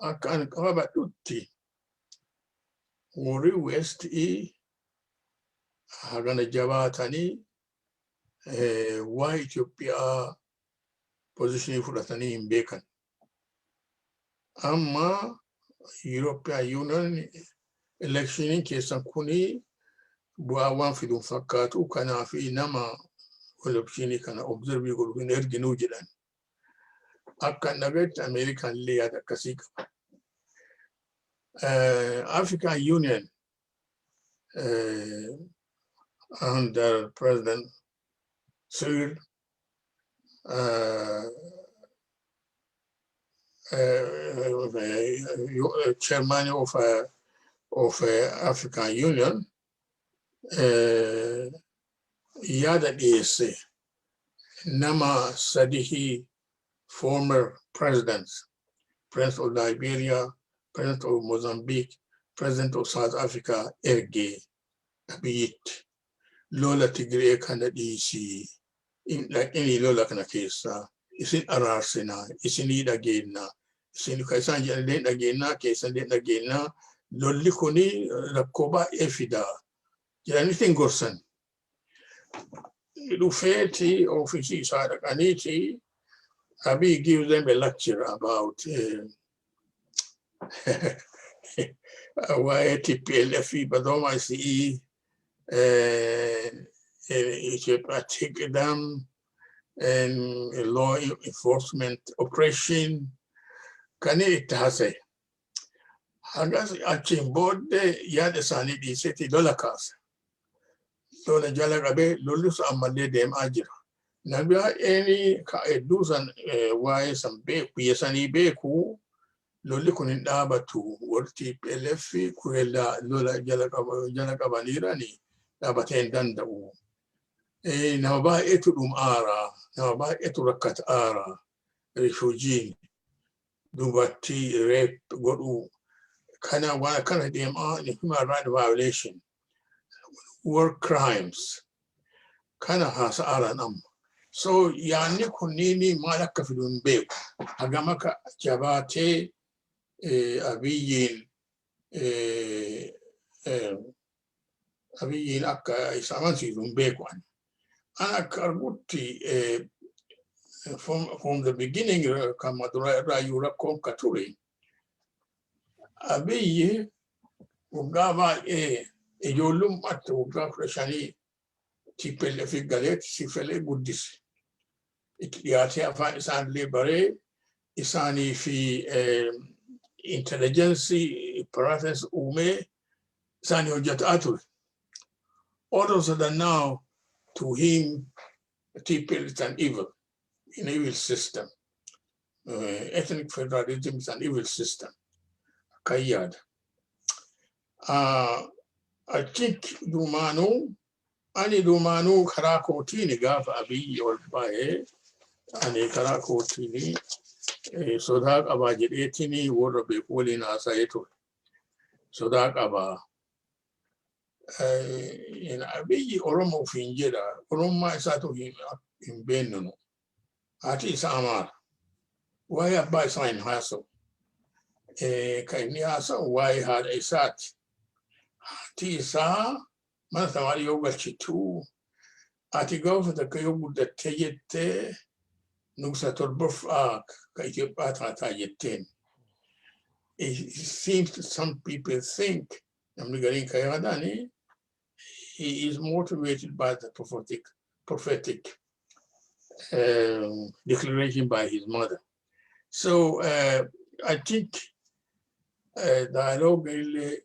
Speaker 2: Akka ani qabadhutti warri Westii hagana jabaatanii waa Itoophiyaa position fudhatanii hin beekan. Amma European Union electioniin keessan kuni bu'aa waan fiduun fakkaatu, kanaaf nama electionii kana observe godhu hin erginuu jedhan. Akka dhagayetti Ameerikaan illee yaada akkasii qaba. African Union under President Cyril chairman of African Union yaada dhiyeesse, nama sadihii former presidents, President of Liberia, President of Mozambique, President of South Africa, ergee biyyitti lola Tigree kana dhiisii, inni lola kana keessaa isin araarsinaa, isinii dhageennaa, isin ka isaan jedhanillee dhageennaa, keessanillee dhageennaa, lolli kuni rakkoo baay'ee fidaa jedhanitti hin gorsan. Dhufeeti ofiisii isaa dhaqaniiti Abiy give them a lecture about waa'ee TPLF badooma isii Itoophiyaa ትቅደም and law enforcement operation kan itti haasa'e. Hagas achiin booddee yaada isaanii dhiiseeti lola kaase. Lola jala qabee lolli sun ammallee deemaa jira. Namni baay'een ka hedduu san waa'ee san beeku, biyya sanii beeku, lolli kun hin dhaabatu, warri TPLF kureellaa lola jala qabaniirani dhaabatee hin danda'u. Nama baay'eetu dhum'aara, nama baay'eetu rakkata'aara, refugeen dubartii rape godhuu kana waan akkana deemaa, human right violation, war crimes kana haasa'aaran amma. So yaanni kunniin maal akka fidu hin beeku. Hagam akka jabaatee Abiyyiin akka isa amansiisu hin beeku ani. An akka argutti from the beginning kan dura irraa iyyuu rakkoon ka ture. Abiyyi waggaa baay'ee ijoollummaatti waggaa 15 TPLF galeetti sifalee guddise. Itti dhiyaatee afaan isaanillee baree isaanii fi intelligence apparatus uumee isaanii hojjetaa ture. All of a sudden now, to him, TPLF is an evil system. Ethnic federalism is an evil system. Akka yaada. I think dumaanuu ani dumaanuu karaa kootiin gaafa Abiyyi ol ba'ee ani karaa kootiin sodaa qabaa jedheetiin warra beeku waliin haasa'ee ture. Sodaa qabaa. Abiyyi Oromoo ofiin jedha. Oromummaa isaatu hin beennunu. Haati isaa Amaara. Waa'ee abbaa isaa hin haasa'u. Kan inni haasa'u waa'ee haadha isaati. Haati isaa mana tamaarii yoo galchitu, ati gaafa takka yoo guddattee jettee nugusa torbaffaa ka Itoophiyaa taataa jetteen. It seems to some people think, namni gariin kan yaadani, he is motivated by the prophetic declaration by his mother. So I think Dialogue illee,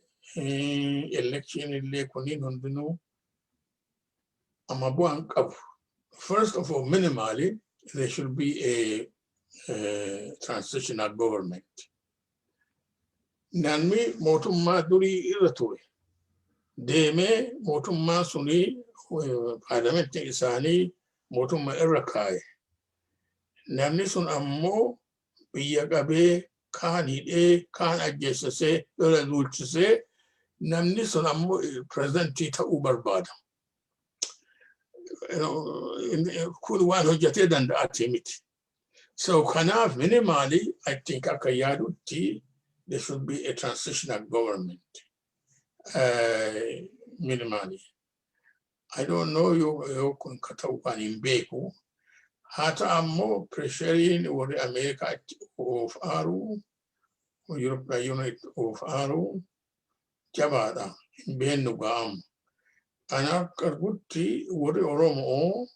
Speaker 2: election illee, kunniin hundinuu amma bu'aan qabu. First of all, minimally, there should be a transitional government. Namni mootummaa durii irra ture deemee mootummaa sunii paarlamentii isaanii mootummaa irra kaa'e. Namni sun ammoo biyya qabee, kaan hidhee, kaan ajjeessisee, lola duulchisee, namni sun ammoo pirezidantii ta'uu barbaada. Kun waan hojjetee danda'ate miti. So kanaaf minimally, I think, akka yaadutti there should be a transitional government. Minimally. I don't know yoo kun ka ta'u kan hin beeku. Haa ta'u ammoo pressureiin warri Ameerikaa itti of aaru, European Union itti of aaru jabaadha. Hin beennu ga'amu. Ana akka argutti warri Oromoo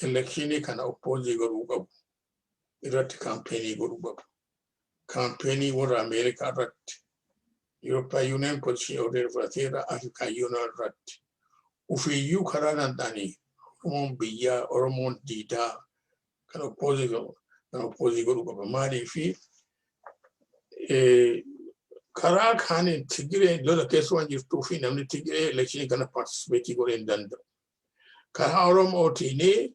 Speaker 2: electionii kana oppose godhuu qabu. Irratti campaignii godhuu qabu. Campaignii warra Ameerikaa irratti, European Union position warri fudhateera, African Union irratti. Ufiyyuu karaa danda'anii Oromoon biyyaa, Oromoon diidaa kan oppose godhuu qaba. Maaliifi karaa kaaniin Tigireen lola keessa waan jirtuu fi namni Tigiree electionii kana participate godhee hin danda'u. Karaa Oromootiin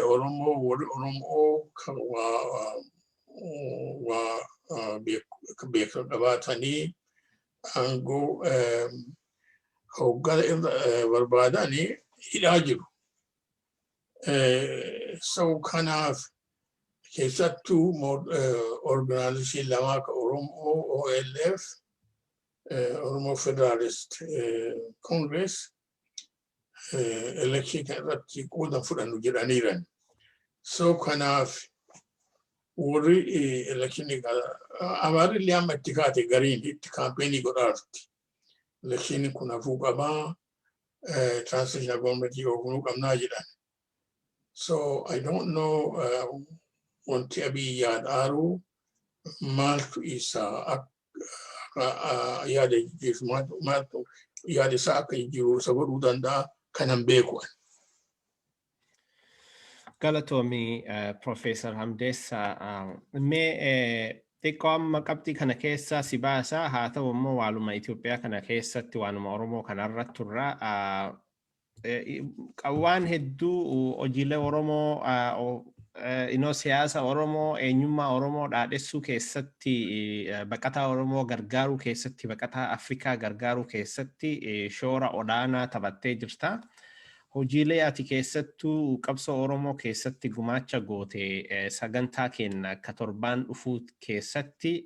Speaker 2: Oromoo, warri Oromoo waa beeka qabaatanii aangoo hoggana irra barbaadanii hidhaa jiru. So kanaaf keessattuu organization lamaa ka Oromoo, OLF, Oromoo Federalist Congress, election kan irratti qooda fudhannu jedhaniiran. So kanaaf warri electionii Amaarri illee amma itti kaate, gariin itti campaignii godhaarti. Electioniin kun hafuu qabaa, transitional government oofuu qabnaa jedhan. So I don't know wanti Abiy yaadaaru maaltu isa yaada jijjiirsu, maaltu yaada isaa akka jijjiiru isa godhuu danda'a kanan beeku.
Speaker 1: Galatoomi, Profeesar Hamdeessaa. Mee xiqqoo amma qabxii kana keessaa si baasaa, haa ta'u immoo waaluma Itoophiyaa kana keessatti waanuma Oromoo kanarratti turra. Waan hedduu hojiilee Oromoo inoo siyaasa Oromoo, eenyummaa Oromoo dhaadhessuu keessatti, baqataa Oromoo gargaaruu keessatti, baqataa Afrikaa gargaaruu keessatti shoora olaanaa taphattee jirta. Hojiilee ati keessattuu qabsoo Oromoo keessatti gumaacha goote sagantaa keenya akka torbaan dhufuu keessatti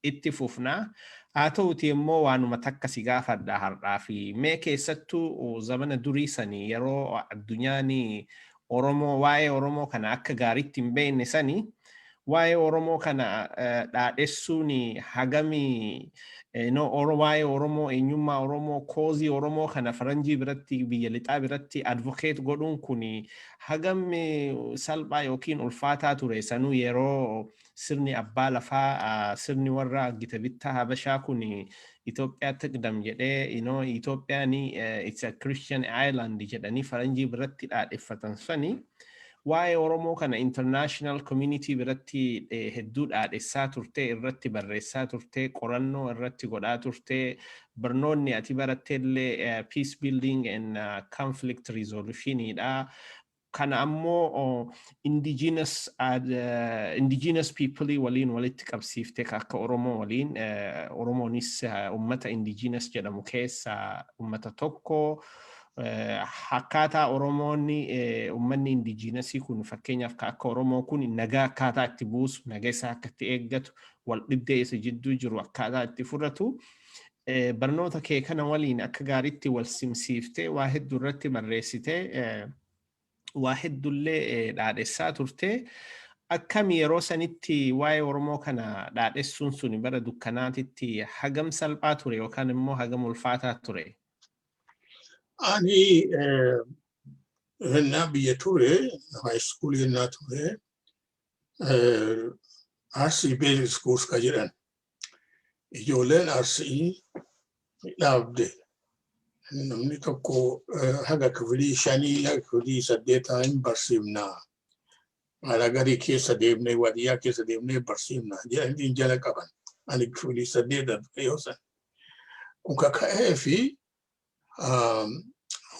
Speaker 1: itti fufna. Haa ta'uti immoo waanuma takka si gaafadha har'aa fi mee keessattuu zamana durii sanii yeroo addunyaan Oromoo, waa'ee Oromoo kana akka gaariitti hin beekne sanii, waa'ee Oromoo kana dhaadhessuun hagamii no, waa'ee Oromoo, eenyummaa Oromoo, causeii Oromoo kana faranjii biratti, biyya lixaa biratti advocate godhuun kun hagam salphaa yookiin ulfaataa ture? Sanuu yeroo sirni abbaa lafaa, sirni warra gita bittaa Habashaa kun Itoophiyaa tiqdam jedhee, Itoophiyaan it's a Christian island jedhanii faranjii biratti dhaadheffatan sanii, waa'ee Oromoo kana international community biratti hedduu dhaadhessaa turte, irratti barreessaa turte, qorannoo irratti godhaa turte. Barnoonni ati baratteellee peace building and conflict resolutionidha. Kana ammoo indigenous people waliin walitti qabsiifte, akka Oromoo waliin. Oromoonis ummata indigenous jedhamu keessa ummata tokko. Akkaataa Oromoonni, uummanni indigenousii kun, fakkeenyaaf akka Oromoo kun, nagaa akkaataa itti buusu, nagaa isaa akka itti eeggatu, wal dhibdee isa jidduu jiru akkaataa itti furatu, barnoota kee kana waliin akka gaariitti wal simsiiftee waa hedduu irratti barreessitee, waa hedduullee dhaadhessaa turte. Akkami yeroo sanitti waa'ee Oromoo kana dhaadhessuun suni bara dukkanaatitti hagam salphaa ture yookaan immoo hagam ulfaataa ture?
Speaker 2: Ani yennaa biyya ture, high school yennaa ture, Arsii Basic Schools ka jedhan. Ijoolleen Arsii dhaabde. Namni tokko haga kifilii 5 haga kifilii 8 hin barsiifnaa. Haala garii keessa deemnee, waadiyyaa keessa deemnee barsiifnaa jedhanii jala qaban. Ani kifilii 8 yoo san. Kun kaka'ee fi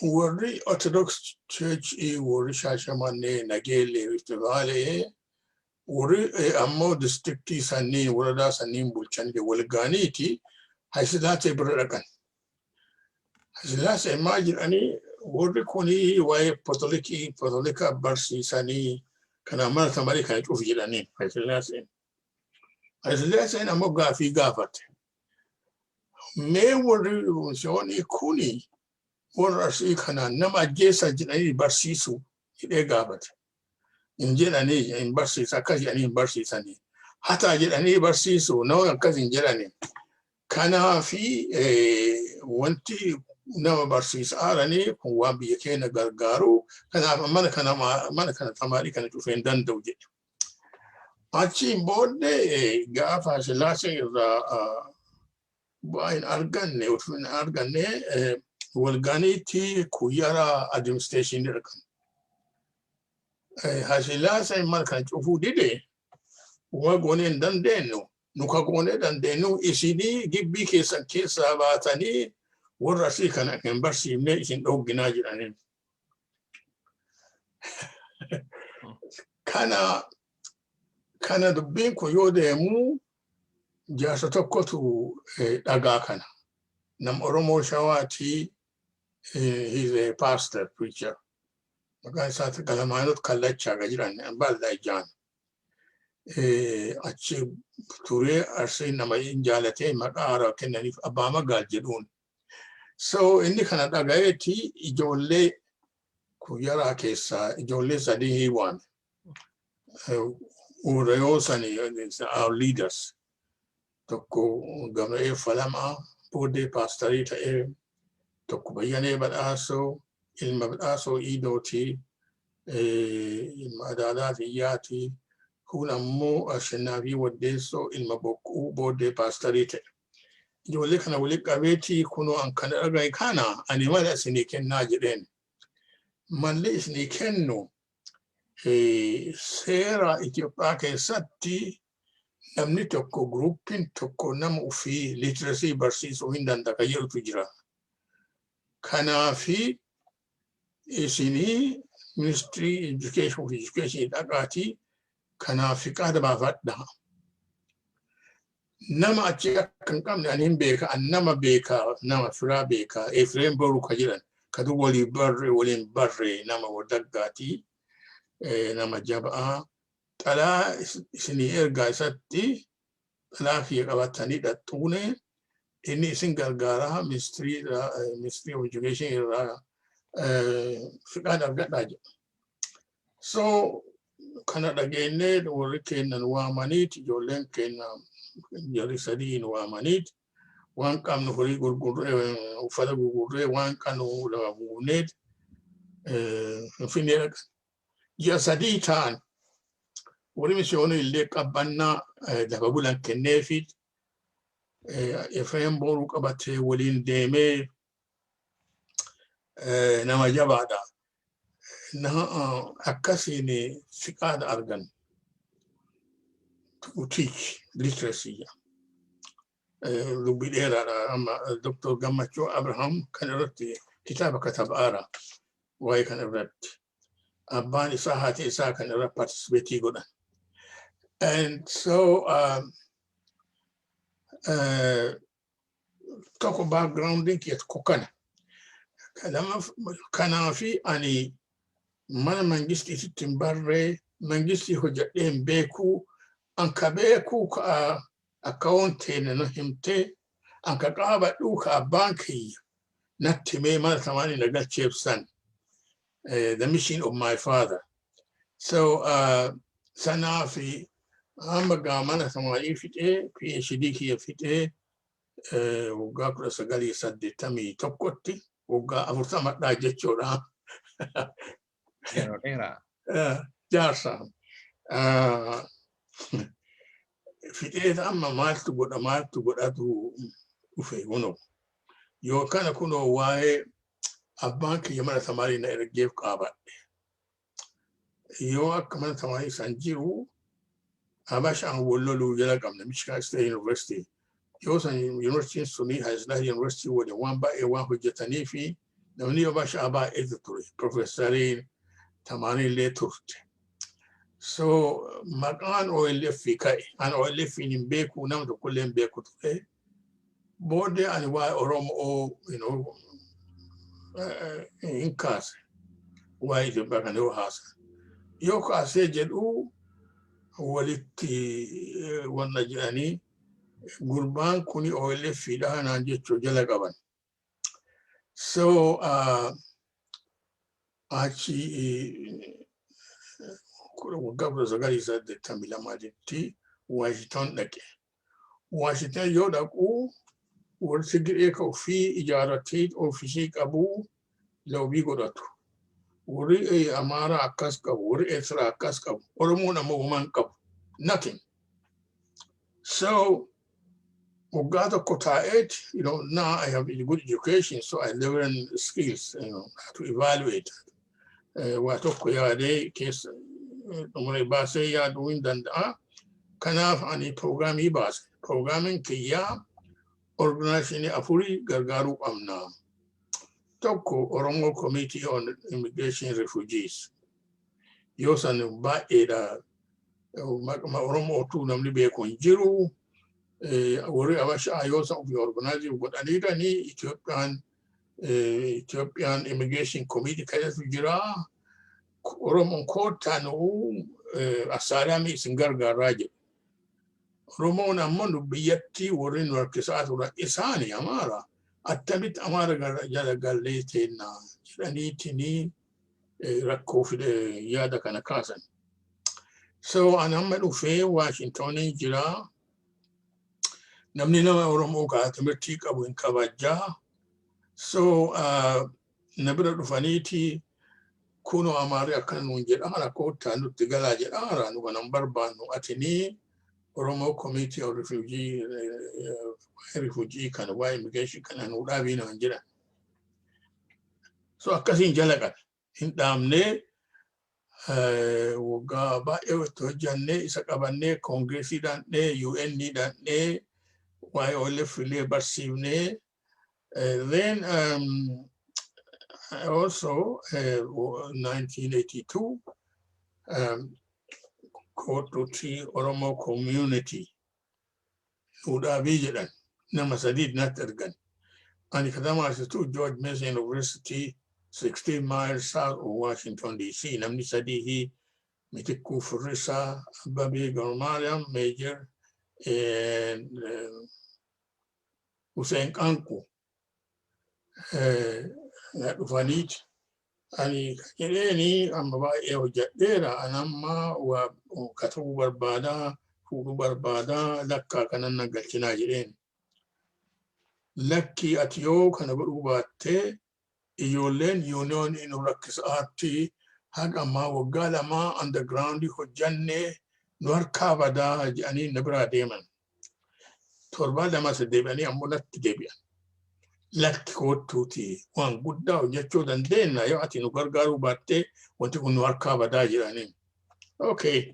Speaker 2: warri Orthodox Church, warri Shaashamannee, Nageellee, Rift Valley, warri ammoo districtii sannii, waradaa sanniin bulchan walgaaniiti Hayisilaasee bira dhaqan. Hayisilaasee maal jedhanii, warri kuni waa'ee potolikii potolika barsiisanii kana mana tamarii kana cufu jedhaniin Hayisilaaseen. Hayisilaaseen ammoo gaafii gaafate. Mee warri misiyoonii kuni warra Arsii kana nama ajjeessa jedhanii barsiisu jedhee gaafate. Hin jedhanii, hin barsiisa akkas jedhanii hin barsiisanii. Hataa jedhanii barsiisu, nama akkas hin jedhanii. Kanaafi wanti nama barsiisaaranii kun waan biyya keenya gargaaru, kanaaf mana kana tamaarii kana cufee hin danda'u jedhe. Achiin booddee gaafa Sillaasee irraa bu'aa hin arganne, utuu hin arganne, walganiitti Kuyyara administration dhaqan. Sillaaseen mana kana cufuu dide, waa goonee hin dandeenyu. Nu ka goonee dandeenyu isinii gibbii keessan keessaa baatanii warra asii kana hin barsiifne isin dhoogginaa jedhaniin. Kana dubbiin kun yoo deemu jaarsa tokkotu dhagaa kana. Nam Oromoo Shawaatii, he's a pastor, preacher. Maqaan isaa Galamaanot Kallachaa ga jiran bal'aa ijaan. Achi turee Arsii nama hin jaalatee maqaa haaraa kennaniif Abbaa Magaal jedhuun. So inni kana dhagayeeti ijoollee Kuyyaraa keessaa ijoollee sadii waame. Urayoo sani our leaders. Tokko Gabra'ee Falamaa, booddee paastarii ta'ee, tokko Bayyanee Badhaasoo, ilma Badhaasoo Iidooti, ilma Adaadaa Xiyyaati, kun ammoo Ashannaafii Waddeessoo, ilma Boqquu, booddee paastarii ta'e. Ijoollee kana walitti qabeetii, kunoo an kana dhagaye, kana ani mala isinii kennaa jedheen. Malli isinii kennu, seera Itoophiyaa keessatti namni tokko, groupiin tokko nama ofii literacy barsiisuu hin danda'a kan jedhutu jira. Kanaafi isinii ministry education of education dhaqaatii kanaaf fiqaada baafadha. Nama achi akka hin qabne ani hin beeka, an nama beeka, nama firaa beeka, Efreem Boru ka jedhan, kadu walii barre, waliin barre, nama Wallaggaatii, nama jabaa. Xalaa isinii ergaa, isatti xalaa kiyya qabatanii dhaxxuune, inni isin gargaaraa, ministry of education irraa fiqaada argadhaa jedha. So kana dhageenyee warri kennan waamaniit, ijoolleen kenna jarri sadiin waamaniit, waan qabnu horii gurgurree, uffata gurgurree, waan qabnu lafa buufneet Finfinnee dhaqan. Ji'a 3 ta'an warri misiyoonii illee qabbannaa lafa bulan kenneefi, Efreem Booruu qabatee waliin deemee, nama jabaadha. Akkasiin fiqaada argan to teach literacy. Dubbii dheeraadha, amma Dr. Gammachuu Abraham kan irratti kitaaba katabaara waa'ee kan irratti. Abbaan isaa, haati isaa kan irra participate godhan. And so tokko backgroundin kiyya tokko kana. Kanaafi ani mana mangistiitti hin barree, mangistii hojjedhee hin beekuu, an ka beekuu ka akka wanteene na himtee, an ka qaabadhuu ka abbaan kiyya natti himee mana tamaanii na galcheebsan, the mission of my father. So sanaafi amma gaa mana tamaanii fixee, PhD kiyya fixee, waggaa 1981tti, waggaa 40dhaa jechuudha.
Speaker 1: Yeroo dheeraa.
Speaker 2: Jaarsa. Fixeeta amma maaltu godha, maaltu godhatu dhufe kunoo. Yoo kana kunoo waa'ee abbaan kiyya mana tamaarii na ergeef qaabadhe. Yoo akka mana tamaarii san jiru Habashaan wal loluu jala qabne Michigan State University. Yoo san yuunivarsiitiin suni Haayilasillaasee University waliin waan baay'ee waan hojjetanii fi namni Habashaa baay'eetu ture. Profeesariin tamaariin illee turte. So maqaan OLF ka'e. Ani OLF hin beeku, nama tokkollee hin beeku ture. Booddee ani waa'ee Oromoo hin kaase. Waa'ee Itoophiyaa kana yoo haasa. Yoo kaasee jedhu walitti wanna jedhanii gurbaan kuni OLF dha naan jechuu jala qaban. So achi waggaa 1982tti Washington dhaqe. Washington yoo dhaqu warri Tigiree ka ofii ijaarratee ofiisii qabu lobby godhatu. Warri Amaaraa akkas qabu, warri Eertiraa akkas qabu, Oromoon ammoo homaa qabu. Nothing. So waggaa tokko taa'eet, now I have a good education, so I learn skills, how to evaluate. Waa tokko yaadee keessa dhumuree baasee yaaduu hin danda'a. Kanaaf ani proogramii baase. Programiin kiyyaa organizationii afurii gargaaruu qabna. Tokko Oromoo Committee on Immigration Refugees. Yoo san baay'eedha. Oromoo otuu namni beeku hin jiru. Warri Habashaa yoo san ofii organize godhaniiranii Itoophiyaan Immigration Committee keessatu jira. Oromoon koottaa nu asylumii isin gargaaraa jedhu. Oromoon ammoo nu biyyatti warri nu harkisaa turan isaani Amaara. Attamitti Amaara jala gallee teenna jedhaniitinii rakkoo fide yaada kana kaasan. So an amma dhufee Waashintoniin jira. Namni nama Oromoo kaa timirtii qabu hin kabajjaa. So na bira dhufaniiti kunoo Amaarri akkana nuun jedhaara, koottaa nutti galaa jedhaara, nu kanan barbaannu, atinii Oromoo Committee of Refugee kana waa'ee immigration kana nuu dhaabii naan jedhan. So akkasiin jala qabe. Hin dhaabnee, waggaa baay'ee itti hojjannee, isa qabannee koongireesii dhaannee, UN dhaannee, waa'ee OLF illee barsiifnee. Then also 1982 kootuutti Oromoo Community nuu dhaabii jedhan, nama sadii natti ergan. Ani katama asitu George Mason University, 16 miles south of Washington DC. Namni sadii Mitikkuu Furrisaa, Abbabee Gabramaariyaam Major and Hussein Qanqu na dhufaniiti. Ani jedheeni amma baay'ee hojjedheera. Ani amma waa katabuu barbaadaa, fuudhuu barbaadaa, lakkaa kanan na galchinaa jedheen. Lakki, ati yoo kana godhuu baattee ijoolleen union nu rakkisaatti haga ammaa waggaa 2 underground hojjannee nu harkaa badaa jedhanii na biraa deeman. Torbaan 2 deebi'anii ammoo natti deebi'an. Lakki, koottuuti, waan guddaa hojjechuu dandeenya, yoo ati nu gargaaruu baattee wanti kun nu harkaa badaa jedhanii. Okay.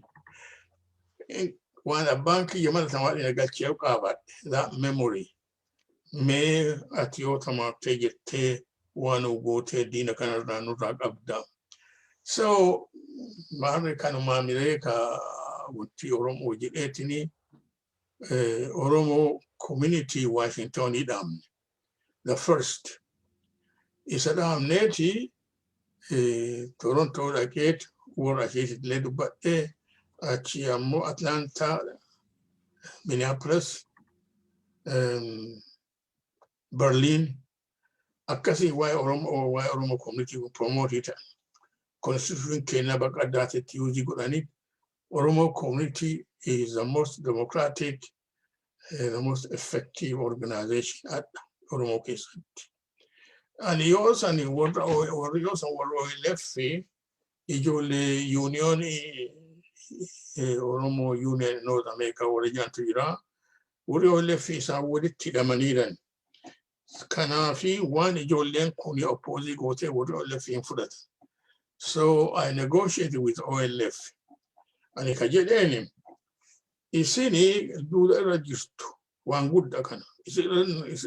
Speaker 2: Waan abbaan kiyya mana tamaarii galchee qabaadhe, that memory. Mee ati yoo tamaartee jettee waan gootee diina kanarraa nurraa qabda. So maarri kanumaa miree ka wanti Oromoo jedheetini Oromoo Community Washingtonii dhaabne. The first. Isa dhaabneeti Toronto dhaqeet warra ashiitillee dubbadhee, achi ammoo Atlanta, Minneapolis, Berlin, akkasii waa'ee Oromoo Community promote ta'an. Constitution keenya bakka addaatitti use godhanii Oromoo Community is the most democratic, the most effective organization adda Oromoo keessatti. Ani yoo sani warra warri yoo san warra OLF ijoollee unionii Oromo Union North America warra jedhantu jira. Warri OLF isaan walitti hidhamaniiran. Kanaafi waan ijoolleen kun oppose gootee warri OLF hin fudhatan. So I negotiated with OLF. Ani ka jedheeni, isini duuda irra jirtu, waan guddaa kana isin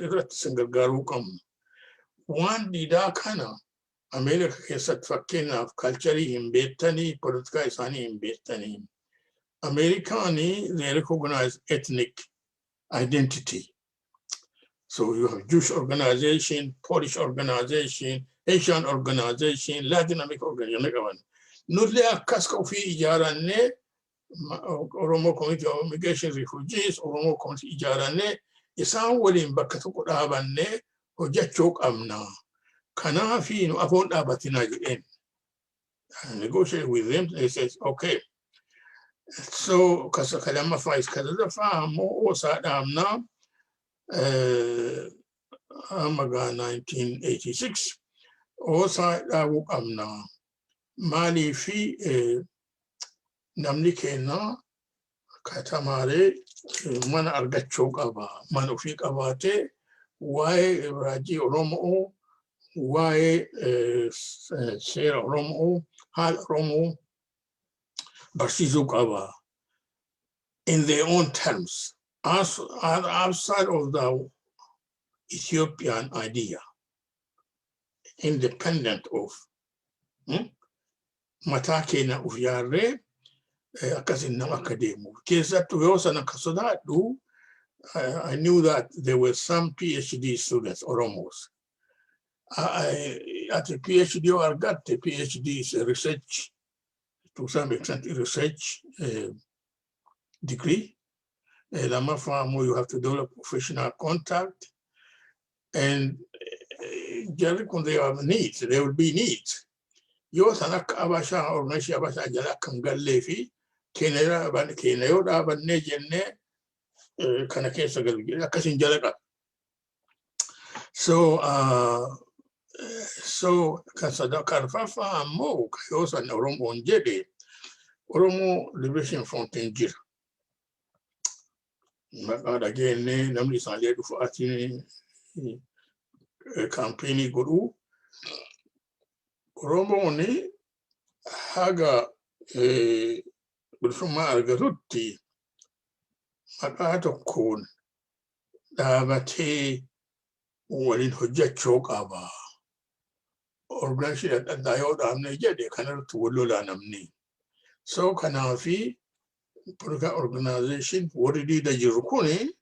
Speaker 2: irratti isin gargaaruu qabnu. Waan diidaa kana Ameerika keessatti fakkeenyaaf culture hin beektanii, politikaa isaanii hin beektanii. Ameerikaanii, they recognize ethnic identity. So you have Jewish organization, Polish organization, Asian organization, Latin American organization qaban. Nullee akkas ofii ijaarannee Oromo Community of Immigration Refugees, Oromo Community ijaarannee isaan waliin bakka tokko dhaabannee hojjechuu qabna. Kanaafi nu afoon dhaabatinaa jedheen. I negotiate with them, they says, "Okay." So kasa ka lammaffaa is ka sadaffaa ammoo OSA dhaabnaa amma gaa 1986 OSA dhaabuu qabna. Maaliifi namni keenya katamaaree mana argachuu qaba. Mana ofii qabaatee waa'ee raajii Oromoo, waa'ee seera Oromoo, haala Oromoo barsiisuu qaba. In their own terms, as outside of the Ethiopian idea, independent of mataa keenya uf yaarree akkasin nama akka deemu. Keessattuu yoo sana akka sodaadhu, I knew that there were some PhD students, Oromos. At a PhD yoo argatte, PhD is a research, to some extent, a research degree. Lammaffaa ammoo you have to develop professional contact. And jarri kun, they have needs, there will be needs. Yoo san akka Abashaa, organization Abashaa jala akka hin gallee fi keenya yoo dhaabannee jennee kana keessa galu jedhee akkasiin jala qaba. So kan sadarkaa arfaffaa ammoo yoo san Oromoon jedhe, Oromoo Liberation Front hin jira. Maqaa dhageenye namni isaallee dhufaatiin campaign godhuu. Oromoon haga bilisummaa argatutti maqaa tokkoon dhaabatee waliin hojjechuu qaba. Organization adda addaa yoo dhaabne jedhe kanarratti wal lolaa namni. So kanaafi political organization warri diida jiru kuni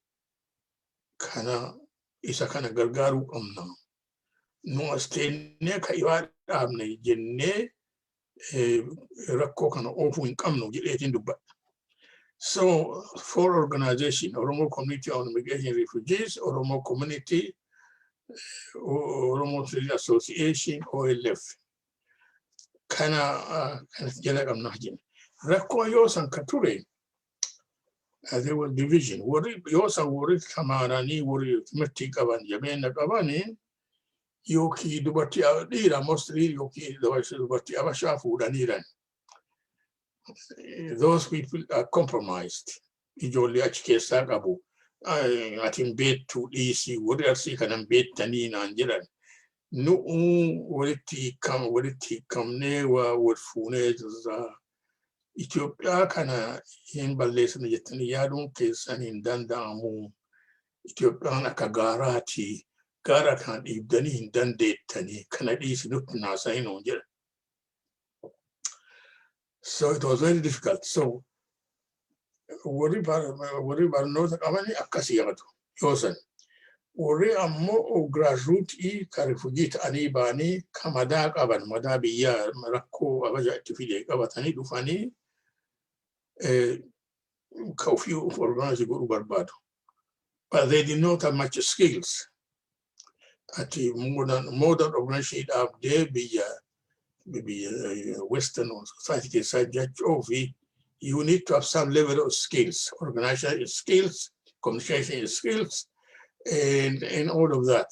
Speaker 2: kana isa kana gargaaruu qabna. Nu as teennee ka ifaa dhaabne jennee rakkoo kana oofuu hin qabnu jedheetiin dubbadha. So four organization, Oromo Community on Immigration Refugees, Oromo Community, Oromo Civil Association, OLF. Kana jala qabna jenna. Rakkoo yoo san ka ture, there was division. Warri yoo san warri tamaaranii, warri timirtii qaban, jabeenya qabanii, yookiin dubartii dhiira mostly yookiin dubartii Abashaa fuudhaniiran. Those people are compromised. Ijoollee achi keessaa qabu. Ati hin beektu, dhiisii, warri Arsii kana hin beektanii naan jedhan. Nu'uu walitti hiikamnee waa wal fuunee jirra. Itoophiyaa kana hin balleessine jettanii yaaduun keessan hin danda'amu. Itoophiyaan akka gaaraati. Gaara kana dhiibdanii hin dandeettanii, kana dhiisi nutti naasa'in nuun jedhan. So it was very difficult. So warri barnoota qabanii akkas yaadu yoo san. Warri ammoo grassroots ka refugee ta'anii ba'anii ka madaa qaban, madaa biyyaa rakkoo Abashaa itti fide qabatanii dhufanii ka ofii of organize godhuu barbaadu. But they did not have much skills. Ati modern organization dhaabdee biyya Western society keessaa jechuu fi you need to have some level of skills, organizational skills, communication skills, and all of that.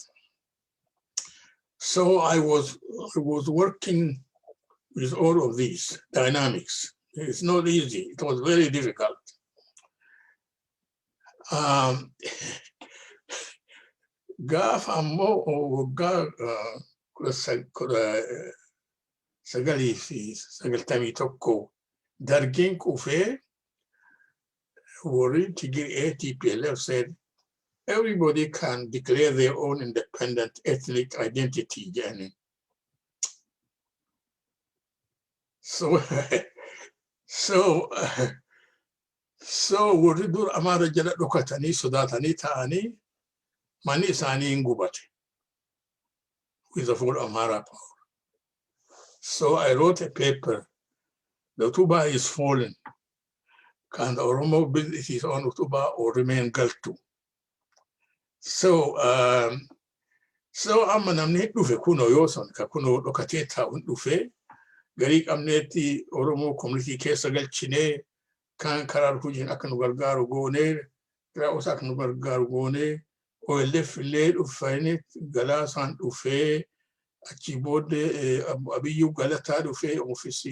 Speaker 2: So I was working with all of these dynamics. It's not easy. It was very difficult. Gaafa ammoo waggaa 1991 dargiin kufee, warri Tigiree TPLF said everybody can declare their own independent ethnic identity jedhani. So warri dur Amaara jala dhokatanii sodaatanii ta'anii manni isaanii hin gubate with the full Amhara power. So I wrote a paper, "The Utuba is Fallen. Can the Oromo build its own Utuba or remain Galtu?" So amma namni dhufe kunoo yoo son ka kunoo dhokatee taa'uun dhufe garii qabneetti Oromoo community keessa galchinee, kan karaa hojiin akka nu gargaaru goonee, raa'usa akka nu gargaaru goonee, OLF illee dhufanii Galaasaan dhufee, achi booddee Abiyyuu Galataa dhufee office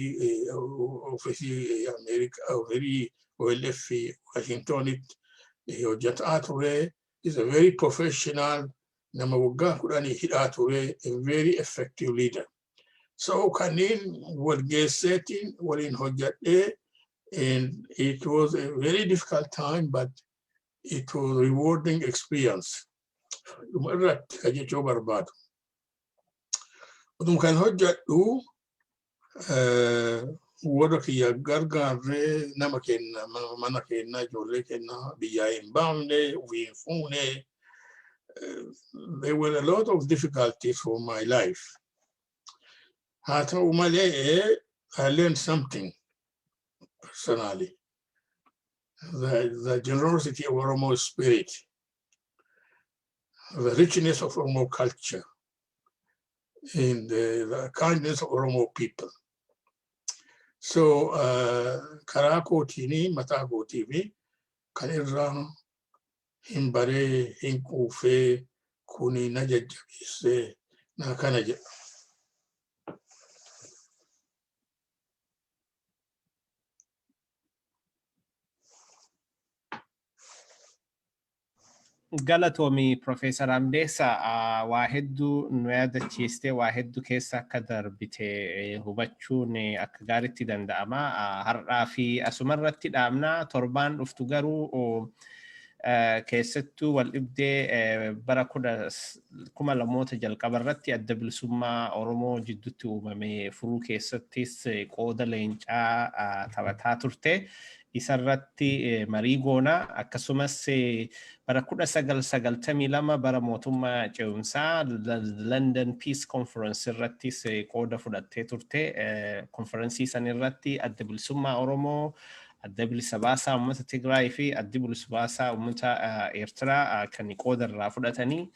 Speaker 2: Ameerikaa office OLF Washingtonitti hojjetaa ture. Is a very professional nama, waggaa 10 hidhaa ture, a very effective leader. So kanneen wal geesseetiin waliin hojjedhee, and it was a very difficult time, but it was rewarding experience. Dhuma irratti ka jechuu barbaadu. Oduma kan hojjedhu warra kiyya gargaarree, nama kenna, mana kenna, ijoollee kenna biyyaa hin baafne, ofii hin fuune. There were a lot of difficulties for my life. Haa ta'u malee, I learned something personally. The generosity of Oromo spirit, the richness of Oromo culture, and the kindness of Oromo people. So karaa kootiini, mataa kootiifi kan irraa hin baree hin quufee kuni na jajjabeessee na kana jedha.
Speaker 1: Galatoomi, Profeesar Hamdeessa, waa hedduu nu yaadachiiste, waa hedduu keessa akka darbite hubachuun akka gaariitti danda'ama. Har'aa fi asumarratti dhaabna. Torbaan dhuftu garuu keessattuu wal dhibdee bara 2000moota jalqaba irratti Adda Bilisummaa Oromoo jidduutti uumame furuu keessattis qooda leencaa taphataa turte. Isarratti marii goona. Akkasumas bara 1992 bara mootummaa ce'umsaa London Peace Conference irrattis qooda fudhattee turte. Konferensii san irratti Adda Bilisummaa Oromoo, Adda Bilisa Baasaa Uummata Tigraay fi Addi Bilisa Baasaa Uummata Eertiraa kan qooda irraa fudhatanii,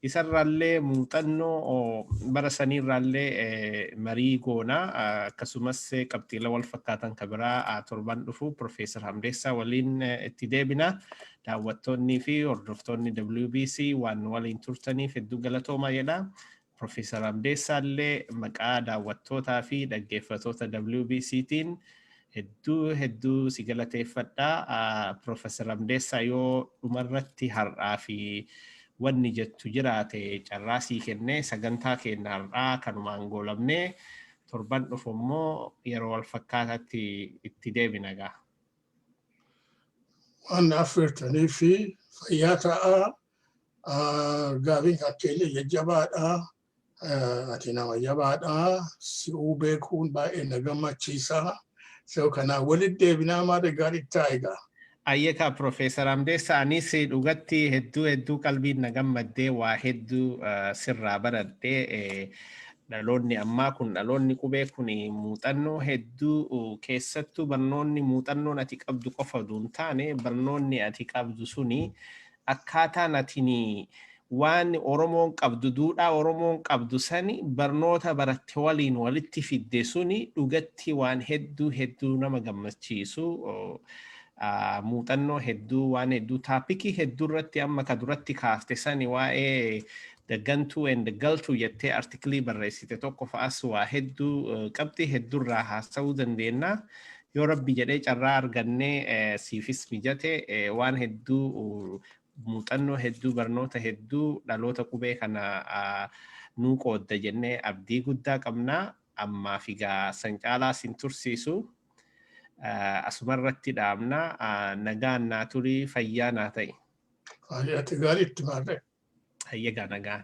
Speaker 1: isarraallee muuxannoo bara saniirraallee marii goona. Akkasumas qabxiilee wal fakkaatan kan biraa torban dhufu Profeesar Hamdeessaa waliin itti deebina. Daawwattoonnii fi hordoftoonni WBC waan waliin turtaniif hedduu galatoomaa jedha. Profeesar Hamdeessaa illee maqaa daawwattootaa fi dhaggeeffattoota WBCtiin hedduu hedduu si galateeffadha. Profeesar Hamdeessaa, yoo dhumarratti har'aa fi wanni jettu jiraate carraa sii kennee, sagantaa keenya har'aa kanumaan goolabnee, torban dhufu immoo yeroo wal fakkaataatti itti deebina gaa.
Speaker 2: Waan affeertanii fi fayyaa ta'aa. Gaafiin kakkeellee jajjabaadha. Ati nama jabaadha. Si'uu beekuun baay'ee na gammachiisa. So kanaaf walitti deebinaa, maal gaarii ta'a egaa.
Speaker 1: Ayyeka, Profeesar Hamdeessa, anis dhugatti hedduu hedduu qalbiin na gammaddee, waa hedduu sirraa baradhee. Dhaloonni ammaa kun, dhaloonni qubee kun, muuxannoo hedduu, keessattuu barnoonni muuxannoon ati qabdu qofa osoo hin taane, barnoonni ati qabdu suni akkaataan atini waan Oromoon qabdu, duudhaa Oromoon qabdu sani barnoota baratte waliin walitti fidde suni dhugatti waan hedduu hedduu nama gammachiisu. Muuxannoo hedduu, waan hedduu, topic hedduu irratti amma ka duratti kaafte sani, waa'ee "The Gantuu and the Galtuu" jettee article barreessite tokko fa'as, waa hedduu, qabxii hedduurraa haasa'uu dandeenya. Yoo Rabbi jedhee carraa argannee siifis mijate, waan hedduu, muuxannoo hedduu, barnoota hedduu dhaloota qubee kana nuu qoodda jennee abdii guddaa qabnaa. Ammaaf egaa san caalaa sin tursiisu, asumarratti dhaabna. Nagaan naa turii, fayyaa naa ta'i.
Speaker 2: Ati gaariitti maarree.
Speaker 1: Hayyagaa, nagaan.